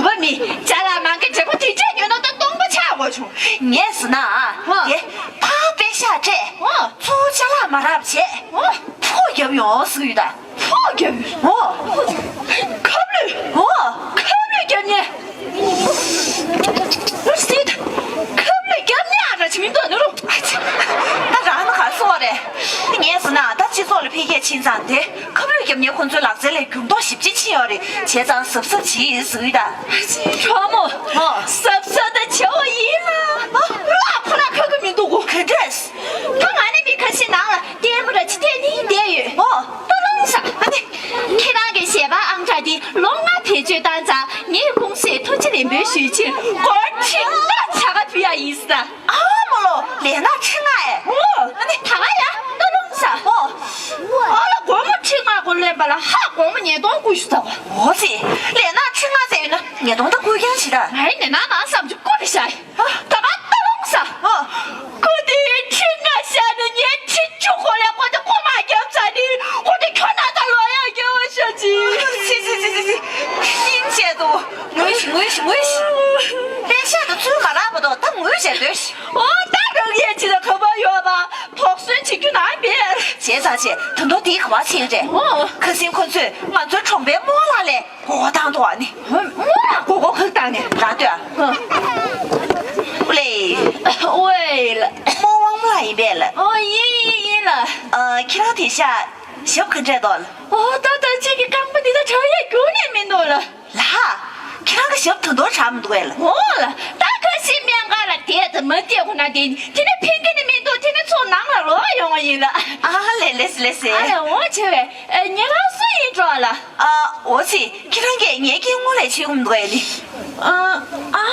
བོད་པ་མི་ཅ་ལག་མང་གི་བྱེད་པོ་དེ་འདྲས་ཉོས་ན་ད་སྟོང་པ་ཆགས་དགོས་བྱུང་། ངས་ཟེར་ན་ཨ། ཨ། དེ་ཕར་པད་ཤག་སྤྲད། ཨ། ཚུར་ཅ་ལག་མ་རག་བྱས། ཨ། ཕོ་རྒྱབ་ཡོང་ཟེར་གི་ཡོད་ད། ཕོ་རྒྱབ་ཡོད། ཨོ། ཁབ་ལུད། ཨོ། ཁབ་ལུད་རྒྱབ་ཉེ། ལོ་སི་ད། ཁབ་ལུད་རྒྱབ་ཉེ་ཨ་ར་ཆི་མི་འདུག་ནུ་རུ། ད་རང་ན་ག་སོ་རེད། ངས་ཟེར་ན་ད་སྤྱི་ཚོགས་ལ་འཕེལ་རྒྱས་ཕྱིན་ཙང་དེ་ཁབ་ལུད་རྒྱབ་ཉེ་ཁོང་ཚོའི་ལག་རྩལ་ལ་འགྱུར་ལྡོག་ཞེ་པོ་ཅིག་ཕྱིན་ཡོད་རེད། བྱས་ཙང་གཟབ་གཟབ་བྱེད་ཡིན་ཟེར་གི་ཡོད་ད། ཨ་ཅེ་གྲོགས་མོ། ཨོ། གཟབ་གཟབ་ད་བྱེད་འོ་ཡིན་ལ། ཨོ། ལ་ཁོ་ལ་ཁ་ཁ་མི་འདུག་གོ། ག་འདྲས། ད་ང་ནི་མི་ཁ་ཤས་ནང་ལ་ལྟད་མོ་ར་ཅི་ལྟས་ནི་བསྡད་ཡོད། ཨོ། ད་ལོང་ས། ཨ་ནི། ཁྱེད་རང་གི་ཞལ་པར་ཨང་གྲངས་འདི་ལོ་ལྔ་བེད་སྤྱོད་བཏང་ཙང་ངས་ཀུང་སིར་ཐུགས་རྗེ་ལེགས་འབུལ་ཞུ་ཕྱིར་སྒོར་ཁྲི་ལྔ་བྱ་དགའ་ཕུལ་ཡ་ཡིན་ཟེར། ཨ་མ་ལོ། ལས་ན་ཁྲི་ལྔ་ཨེ། ཨོ། ཨ་ནི་ད་ག་ཡ་ད་ལོང་ས། ཨོ། ཨ་ལ་སྒོར་མོ་ཁྲི་ལྔ་སྒོར་ལེན་པ་ལ་ཧ་སྒོར་མོ་ཉིས་སྟོང་བསྐུར་ཞུ་ཚར་བ། ཨོ་ཙི། ལས་ན་ཁྲི་ལྔ་ཟེར་ཡོད་ན་ཉིས་སྟོང་ད་བསྐུར་རྐྱང་ཞིག་ད། ཨ་ཡིན་ནས་ན་ན་བསམ་རྒྱུ་བསྐུར་རེ་བྱ་ཡི། ད་ག་ད་ལོང་ས། ཨ། ཁོ་དེ་ཁྲི་ལྔ་བཞག་ནས་ངས་ཁྲི་བཅུ་ཁོ་ལས་ཁོ་དེ་ཁོ་མ་རྒྱབ་ཚར་ནི་ཁོ་དེ་ཁྱོད་ན་ད་ལོ་ཡ་རྒྱལ་བ་ཤོད་ཅི། སི་སི་སི་སི་སི། སྙིང་རྗེ་འདུག་ངུས་ཤིག་ངུས་ཤིག་ངུས་ཤིག་པད་ཤག་ཏུ་ཚུར་མ་རག་པ་དོ་ད་ངུས་བྱས་སྡོད་ཤིག་ཨོ་ད་རང་ཡས་ཅི་ལ་ཁ་པར་ཡོད་པ་དོགས་ཟོན་བྱེད་རྒྱུ་ན་མེད། བྱས་ཙང་བྱས་ད་དུང་དེའི་ག་བ་ཕྱིན་རེད། ཨོ། ཁ་སང་ཁོ་ཚོས་ང་ཚོའི་གྲོང་པའི་རྨོ་ལགས་ལས། གོ་བ་བཏང་འདུག་ཨ་ནི། མོ་རང་གོ་གོ་ཁག་བཏང་ནས། རང་ལྟོས་ཨ། ཨོ་ལེ། ཝེ་ལ། རྨོ་དབང་མོ་ལགས་ཡིན་པས་ལ། ཨོ་ཡིན་ཡིན་ཡིན་ལ། ཨ་ཁྱེད་རང་དེང་ཞག་ཞབས་ག་འདྲས་འདུག་ལ། ཨོ་ད་ད་ཅིག་གི་རྐང་པ་འདི་ད་དྲག་ཡས་རྒྱུན་ནས་མི་འདུག་ལ། ལ། ཁྱེད་རང་གི་ཞབས་ད་དུང་དྲག་མི་འདུག་ཨེ་ལ། ཨོ་ལ། ད་ཁ་སང་སྨན་ཁང་ལ་བསྡད་དང་མ་བསྡད་ཁོ་ན་དེ་དེ་ནས་ཕན་གི་ནི་མི་འདུག་དེ་ནས་ཚུར་ནང་ལ་ལོག་ཡོང་བ་ཡིན་ལ། ཨ་ལེ་ལེ་སི་ལེ་སི། ཨ་ལེ་ཨོ་བྱེད་བས། ཨེ་ཉེ་རང་སུ་ཡིན་འགྲོ་ལ། ཨ། འོ་ཙི། ཁྱེད་རང་གིས་ངའི་སྐྱེ་དངོས་ལས་ཆེ་གུམ་འདུག་ཨེ་ནི། ཨ། ཨ།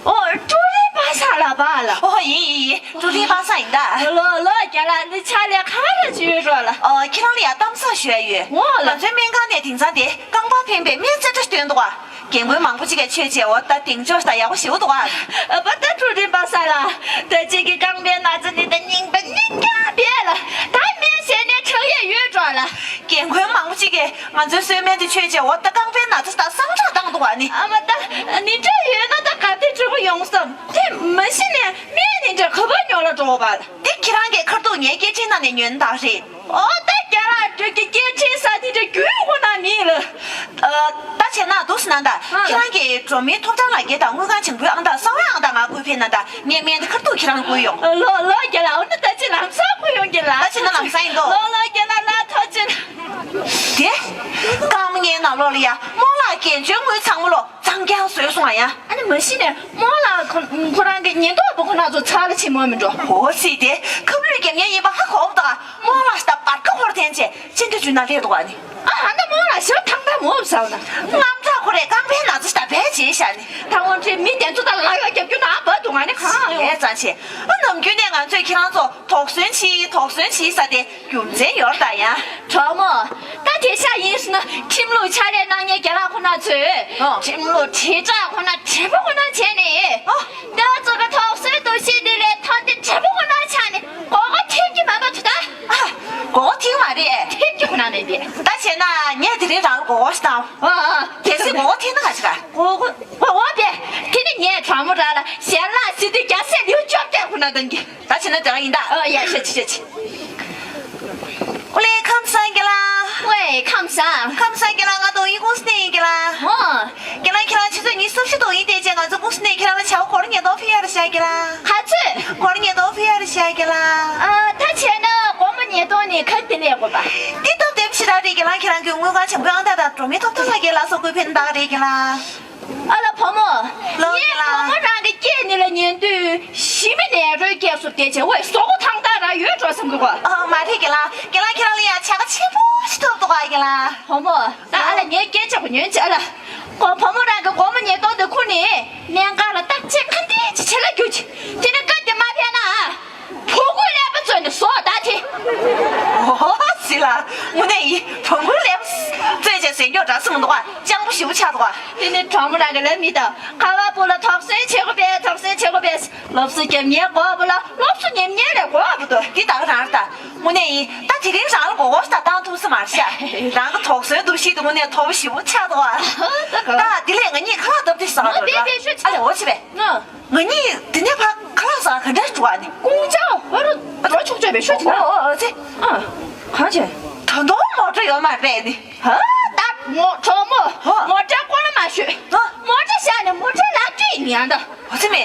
ཨོ་ཀྲུའུ་རིན་པ་སངས་ལགས་པ་ལ། ཨོ་ཡིན་ཡིན་ཡིན། ཀྲུའུ་རིན་པ་སངས་ཡིན་ད། ལོ་ལོ་རྒྱ་ལ་འདི་ཕྱག་ལས་ག་རེ་བྱེད་ཡོད་འགྲོ་ལ། ཨ། ཁྱེད་རང་ལ་ཡང་གཏམ་བཟང་ཞུ་ཡ་ཡོད། འོ་ལ། ང་ཚོའི་སྨན་ཁང་ནས་དེང་སང་དེ་རྐང་པར་ཕན་པའི་སྨན་རྩེ་གྲ་ཞིག་བཏོན་འདུག་ཨ། རྒན་རྒོན་མང་པོ་ཅིག་གིས་མཆོད་བྱས་འོ་ད་གདེང་འཇོག་ད་ཡག་པོ་ཞེ་པོ་འདུག་ཨ། ཨ་པ་ད་ཀྲུའུ་རིན་པ་སངས་ལགས། ད་ཅིག་གི་རྐང་པའི་ན་ཚ་འདི་ད་རྙིང་པ་རྙིང་རྐྱང་བས་ལ། ད་སྨན་ཟས་ནས་དྲག་ཡས་ཡོད་འགྲོ་ལ། རྒན་རྒོན་མང་པོ་ཅིག་གིས་ང་ཚོའི་གསོལ་སྨན་དེ་མཆོད་བྱས་འོ་ད་རྐང་པའི་ན་ཚ་ད་སངས་དྲག་བཏང་འདུག་ཨ་ནི། ཨ་མ་ད་ནི་འདྲ་ཡོད་ན་ད་ག་དེ་འགྲོ་གི་ཡོང་བསམ་དེ་མ་གཞི་ནས་སྨན་ནི་འདྲ་ག་པར་ཉོ་ལ་འགྲོ་བ། དེ་ཁྱེད་རང་གིས་ཁར་ ངའི་སྐད་འཕྲིན་ནང་ནས་ཉོན་བཏང་རེད། ཨོ་ད་རྒན་ལགས་བོད་ཀྱི་སྐད་འཕྲིན་ཟེར་དེ་འདྲ་རྒྱུས་ཁོ་ན་མེད་ལ། ཨ། ད་བྱས་ན་འདུག་ཟེར་ན་ད། ཨ། ཁྱེད་རང་གིས་སྒྲོལ་མའི་ཐོབ་ཐང་ལག་འཁྱེར་དང་དངུལ་ཁང་བྱང་བུའི་ཨང་རྟགས་གསང་བའི་ཨང་རྟགས་ང་བསྐུར་ཕེབས་ན་ད། ངས་སྨན་དེ་ཁ་ཐུག་ཁྱེད་རང་བསྐུར་ཡོང་། ལོ་ལོ་རྒན་ལགས། འོ་ན་ད་ཅི་ལམ་སང་བསྐུར་ཡོང་རྒན་ལགས། ད་ཕྱིན་ན་ལམ་སང་ཡིན་དོ། ལོ་ལོ་རྒན་ལགས་ལ་ཐུགས་རྗེ་ཆེ། དེ། རྐང་མ་ངའི་ནང་ལོགས་ལ་ཡ་རྨོ་ལགས་རྒན་ཆོས་དངུལ་ཚང་མ་ལོག་གཙང་རྐྱང་བཟོས་སོང་ཨ་ཡ། ཨ་ནི་མ་གཞི་ནས་རྨོ་ལགས་ཁོ་ཁོ་རང་གི་ཉེན་རྟོག་པ་ཁོ་ན་ཚོ་ཚར་ལ་ཕྱིན་མོ་མི་འགྲོ། འོ་སྲིད་དེ་ཁབ་ལུད་རྒྱབ་མཁན་ཡིན་པ་ཧ་གོ་བ་དང་རྨོ་ལགས་ཤ་སྟག་བར་ཁ་ཧོར་འཐེན་བྱས་ཅི་འདྲ་བྱུང་ན་སླེབས་འདུག་ཨ་ནི། ཨ་ཧ་ད་རྨོ་ལགས་ཞབས་ཐང་པ་མོ་བཟའ་བ་ན། རྔམ་དྲག་ཁོ་རེ་རྐང་པའི་ན་ཚ་ཞིག་ད་བས་བྱས་ཤ་ནི། ད་འོན་ཏེ་མི་དེ་ཚོ་ད་ལ་ཡོ་རྒྱབ་རྒྱུ་ན་བ་འདུག་ཨ་ནི་གང་ཡོང་། ཨེ་ཙང་ཆེ། ཨ་ནམ་རྒྱུན་ནས་ང་ཚོས་ཁྱེད་རང་ཚོ་དོགས་ཟོན་བྱེད་དོགས་ཟོན་བྱེད་ས་དེ། རྒྱུ་མཚན་ཡོད་ད་ཡ། གྲོགས་མོ། ད་དེ་ཤ་ཡིན་སོང་ན་ཁྲིམས་ལུགས་ཕྱག་ལས་གནང་མཁན་རྒན་ལགས་ཁོ་ན་ཚོས། ཨོ། ཁྲིམས་ལུགས་དྲིལ་བསྒྲགས་ཁོ་ན་དྲན་པ་ཁོ་ན་བྱས་ནས། ཨོ། ད་ཚོ་གི་དོགས་ཟོན་འདུ་ཤེས་དེ་ལས་ཐོན་ཏེ་དྲན་པ་ཁོ་ན་ཆགས་ནས་མགོ་སྐོར་ཐེབས་ཀྱི་མ་མ་ཐུ་ད། ཨ། མགོ་སྐོར་ཐེབས་མ་རེད། ཐེབས་ཀྱི་ཁོ་ན་མེད་པས། ད་བྱས་ན་ངས་དེ་རིང་རང་ལ་མགོ་སྐོར་ཞིག་བཏང་། ཨ་ཨ། གལ་སྲིད་མགོ་སྐོར་ཐེབས་ན་ག་ཅི་ག་མགོ་སྐོར་མགོ་སྐོར་པས། དེ་ནི་ངས་གྲོགས་མོ་རང་ལ་ཞལ་ལག་ཟིན་དུས་རྒྱ་སེ་ལེའུ་བཅོ་བརྒྱད་ཁོ་ན་གཏོང་གི། ད་བྱས་ན་དེ་རང་ཡིན་ད། ཨ་ཡ་ཤ་ཆི་ཤ་ཆི། ཨོ་ལེ་ཁམས་བཟང་རྒན་ལགས། ཝེ་ཁམས་བཟང་། ཁམས་བཟང་རྒན་ལགས། ང་དོ་དབྱིན་ཀུང་སི་ནས་ཡིན་རྒན་ལགས། ཨོ། རྒན་ལགས་ཁྱེད་རང་ཆུ་ཚོད་ཉི་ཤུ་རྩ་བཞི་དོ་དབྱིན་བསྡད་རྗེས་ང་ཚོ་ཀུང་སི་ནས་ཁྱེད་རང་ལ་བྱ་བ་སྒོར་ཉིས་སྟོང་ཕུལ་ཡ་རེད་ཤག་རྒན་ལགས། ག་ཚོད། སྒོར་ཉིས་སྟོང་ཕུལ་ཡ་རེད་ཤག་རྒན་ལགས། ཨ་ད་བྱས་ན་སྒོར་མོ་ཉིས་སྟོང་ནི་ག་དེ་ལས་དགོས་པ། འདི་སྟབས་བདེ་པོ་ཞེ་དྲག་རེད་རྒན་ལགས། ཁྱེད་རང་གི་དངུལ་ཁང་བྱང་བུའི་ཨང་རྟགས་དང་སྒྲོལ་མའི་ཐོབ་ཐང་ལག་འཁྱེར་ལ་སོགས་བསྐུར་ཕེབས་ན་ད་ག་རེད་རྒན་ལགས། ཨ་ལ་བུ་མོ། ལོ་ངས་རྒན་ལགས། བུ་མོ་རང་གི་སྐད་ནི་ལ་ཉན་དུས་ཞི་མི་ནས་རོའི་སྐད་སུ་བལྟས་བྱས་ཝེ་ཟོག་པོ་ཐང་ཐང་རང་ཡོད་འགྲོ་བསམ་གི་གོ། ཨ་མ་རེད་རྒན་ལགས། རྒན་ལགས་ཁྱེད་རང་ལ་ཡང་བྱ་དགའ་ཆེན་པོ་ཞིག་ཐོབ་འདུག་ག་རྒན་ལགས། བུ་མོ་ད་ཨ་ལ་ངའི་སྐད་ཆ་གོ་ཉོན་ཅི་ཨ་ལ། ཁོ་བུ་མོ་རང་གི་སྒོར་མོ་ཉིས་སྟོང་དེ་ཁུར་ནས་གནད་འགག་ལ་བརྟག་དཔྱད་ག་འདྲ་ཅིག་བྱེད་ལ་རྒྱུགས་ཅིག་དེ་ནས་སྐབས་དེ་མ་ཕན་ན། བོང་གུའི་ཀླད་པ་བཙོས་ནས་ཟོག་ད་དེ། འོ་ཟི་ལ། དངོས་གནས་ཡིན། བོང་གུའི་ཀླད་པ་བཙོས་བྱས་ཟས་མགྱོགས་འདྲ་སོང་འདུག་ག་སྤྱང་པོ་ཞེ་པོ་ཆགས་འདུག་ག་དེ་ནས་གྲོགས་མོ་རང་གི་ལབ་མི་དང་ཁ་བ་བུ་ལ་དོགས་ཟོན་བྱེད་དགོས་པས་དོགས་ཟོན་བྱེད་དགོས་པས། སློབ་གསོ་རྒྱབ་མཁན་དགོས་པ་ལ་སློབ་གསོ་ཉན་མཁན་ལས་དགོས་པ་འདུག་འདི་ད་ག་རང་རེད་ད། དངོས་གནས་ཡིན། ད་དེ་རིང་རང་ལ་མགོ་སྐོར་ཞིག་ད་བཏང་ཐུབ་ས་མ་རེད་ཤག་རང་གི་དོགས་ཟོན་འདུ་ཤེས་དེ་དངོས་གནས་མཐོ་པོ་ཞེ་པོ་ཆགས་འདུག་ག་ད་འདི་ལས་ང་གཉིས་ཁ་ལག་བཏབ་དུས་ཟ་ག་འགྲོ་ར། ཨ་ལེ་འོ་ཆེ་བས། ང་། ང་གཉིས་འདི་ནས་ཕར་ཁ་ལག་ཟ་ག་འདྲ་འགྲོ་བ་ནི། ཀུང་ཅའོ་ཧོ་རུ་འགྲོ་ཆོག་ཆོག་པའི་ཤོད་ཅི་ན། ཨོ་ཨོ་ཨོ་ཙི། ཨ། གང་བྱས། ད་དུང་མོ་ཊ་ཡོད་མ་རེད་ནི། ཧ་ད་མོ་གྲོགས་མོ། ཧོ། མོ་ཊའི་སྐོར་ལ་མ་ཤོད། ཧོ། མོ་ཊ་བཞག་ནས་མོ་ཊའི་ལག་འཁྱེར་ཡིན་ཡང་ད། ཨོ་ཙི་མེ།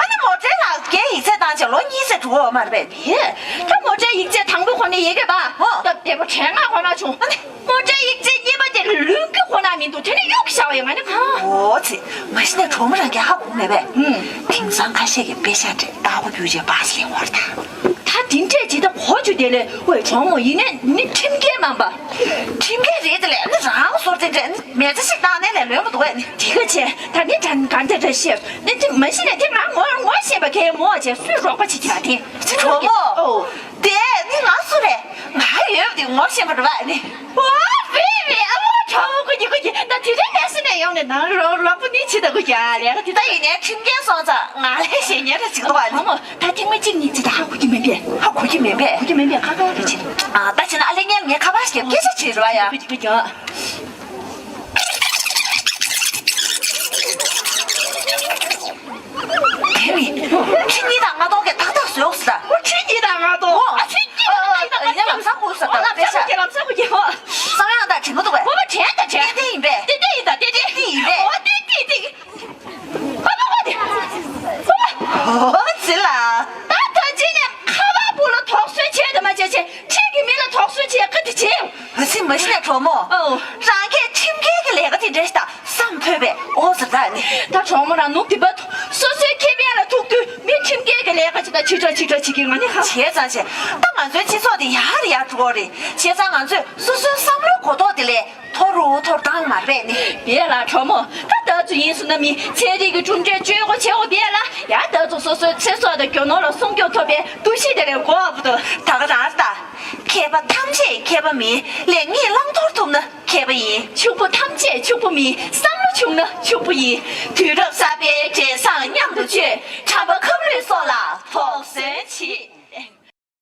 ཨ་ནི་མོ་ཊའི་ལག་འཁྱེར་ཡིག་ཚད་བཏང་བྱས་ལོ་གཉིས་ཙམ་འགྲོ་ཡོད་མ་རེད་པས། ཧེ། ད་མོ་ཊའི་ཡིག་ཚད་དང་པོ་ཁོ་ནས་ཡི་གེ་པ། ཧོ། སྟབས་བདེ་པོ་དྲན་ང་ཁོ་ན་བྱུང་། ཨ་ནི། མོ་ཊའི་ཡིག་ཚད་གཉིས་པ་དེ་ལུང་གི་ཁོ་ན་མི་འདུག་དེ་ནི་གཡུག་བཞག་པ་ཡིན་ང་ནི་གང་། འོ་ཙི། མ་གཞི་ནས་གྲོགས་མོ་རང་གིས་ཧ་གོ་མེད་པས། ཧུམ། དེང་སང་ཁ་ཤས་ཀྱིས་དཔེ་ཤ་སྤྲད་ལྟག་པ་རྒྱུ་ཆའི་སྦག་ཞིག་ལེན་དགོས་རེད་ད། ད་དེ་འདྲས་ཇི་ལྟར་གོ་རྒྱུ་དེ་ལས་ཝེ་གྲོགས་མོ་ཡིན་ནས་ནི་ཁྲིམས་འགལ་མང་པ། ཁྲིམས་འགལ་རེད་དེ་ལས་ནི་རང་སོར་དེ་འདྲས་ནི་མེ་བཙའ་ཞིག་བཏང་ནས་ལས་ལོན་པ་འདུག་ཨེ་ནི། དེ་ག་བྱས་ད་ནི་དྲན་གང་དེ་འདྲ་བཤད་ནི་དེ་མ་གཞི་ནས་དེ་ང་ངོ་ངོ་ཤེས་པ་གས་མོ་བྱས་སུས་རོགས་པ་བྱེད་ཀྱི་ཨ་དེ། ཙི་གྲོགས་མོ། ཨོ། དེ་ནི་ང་སུ་རེད། ང་ཡོད་པ་དེ་ངོ་ཤེས་པ་རེད་བ་ཨེ་ནི། ཨོ་བི་བི་ཨ་མོ་གྲོགས་མོ་ཁུ་གི་ཁུ་གི་ད་དེ་རིང་ནས་སུ་ནས་ཡོང་ནས་ནང་རོགས་རོགས་པོ་ནི་ཆི་ད་ཁུ་གི་ཨ་ལས་ད་དེ་ད་ཡིན་ནའི་ཁྲིམས་འགལ་སོང་ཙང་ང་ལས་ཞེ་ཉེ་ར་ཅིག་འདུག་ཨ་ནི། ཨོ་མོ། ད་ཐེངས་མ་གཅིག་གཉིས་ཅི་ད་ཧ་གོ་གི་མིན་པས། ཧ་གོ་གི་མིན་པས། གོ་གི་མིན་པས་ཁ་ཁ་རེ་བྱེད། ཨ་ད་བྱས་ན་ཨ་ལེ་ངས་ངའི་ཁ་པར་ཞིག་སྐད་ཆ་བྱེད་རེ་བ་ཡ། ཁྱེད་མི་ཁྲི་གཉིས་དང་ལྔ་སྟོང་གི་ཏག་ཏག་བཟོས་ཟེར་ད། ཁྲི་གཉིས་དང་ལྔ་སྟོང་། ཨ་ཁྲི་གཉིས་དང་ལྔ་སྟོང་ཡིན་ན་ལམ་སང་ཁུག་ཟེར་ད། ལམ་སང་ཁུག་ལམ་སང་ཁུག་བསམ་ཡང་ད་དྲན་གི་འདུག་གས། ཨོ་མ་དྲན་ད་དྲན། ཏན་ཏན་ཡིན་པས། ཏན་ཏན་ཡིན་ད་ཏན་ཏན། ཏན་ཡིན་པས། ཨོ་ཏན་ཏན་ཏན། ཨོ་ཨོ་ཏེ། ཨོ། ཨོ་ཙི་ལ། ད་ད་ཅི་ནས་ཁ་བ་བུ་ལ་དོགས་ཟོན་བྱས་དང་མ་བྱས་བྱས་ཁྲིམས་ཀྱི་མི་ལ་དོགས་ཟོན་བྱས་ག་དེ་བྱས། ཨ་ཙི་མ་གཞི་ནས་གྲོགས་མོ། ཨོ། རང་གིས་ཁྲིམས་འགལ་གྱི་ལས་ཀ་དེ་འདྲ་ཞིག་དང་བསམ་ཕོད་པས་ཨོ་ཙི་ད་ནི། ད་གྲོགས་མོ་རང་ནུབ་དེ་པ་སོ་སོའི་ཁེ་ཕན་ལ་ཐུག་དུས་མི་ཁྲིམས་འགལ་གྱི་ལས་ཀ་ཅིག་དང་ཆིག་ཁྲ་ཆིག་ཁྲ་བྱེད་ཀྱི་ང་ནི་ཧ། བྱས་ཙང་བྱས་ད་ང་ཚོའི་སྤྱི་ཚོགས་དེ་ཡར་ཡར་འགྲོ་གི་རེད། བྱས་ཙང་ང་ཚོས་སོ་སོའི་བསམ་བློའི་གོ་རྟོགས་དེ་ལས། མཐོ་རུ་མཐོ་རུ་བཏང་མ་རེད་ནི། བས་ལ་གྲོགས་མོ། ད་ད་ཚོ་ཡིན་སུ་ན་མི་ཚན་རིག་གི་གྲུབ་འབྲས་སྤྱོད་སྒོ་བྱེད་འོ་བས་ལ་ཡ་ད་ཚོ་སོ་སོའི་ཚེ་སྲོག་དང་རྒྱུ་ནོར་ལ་སྲུང་སྐྱོབ་ཐོབ་པའི་འདུ་ཤེས་དེ་ལས་གོ་བ་དོ། ད་ག་རང་ད། མཁས་པ་ཐམས་ཅད་མཁས་པ་མིན། ལེགས་ཉེས་བླང་དོར་ཐུབ་ན་མཁས་པ་ཡིན། ཕྱུག་པོ་ཐམས་ཅད་ཕྱུག་པོ་མིན། བསམ་བློ་ཕྱུག་ན་ཕྱུག་པོ་ཡིན། དུས་རབས་གསར་པའི་འབྲས་བཟང་མཉམ་དུ་སྤྱོད། ཁྲམ་པ་ཁབ་ལུད་སོགས་ལ་དོགས་ཟོན་བྱེད།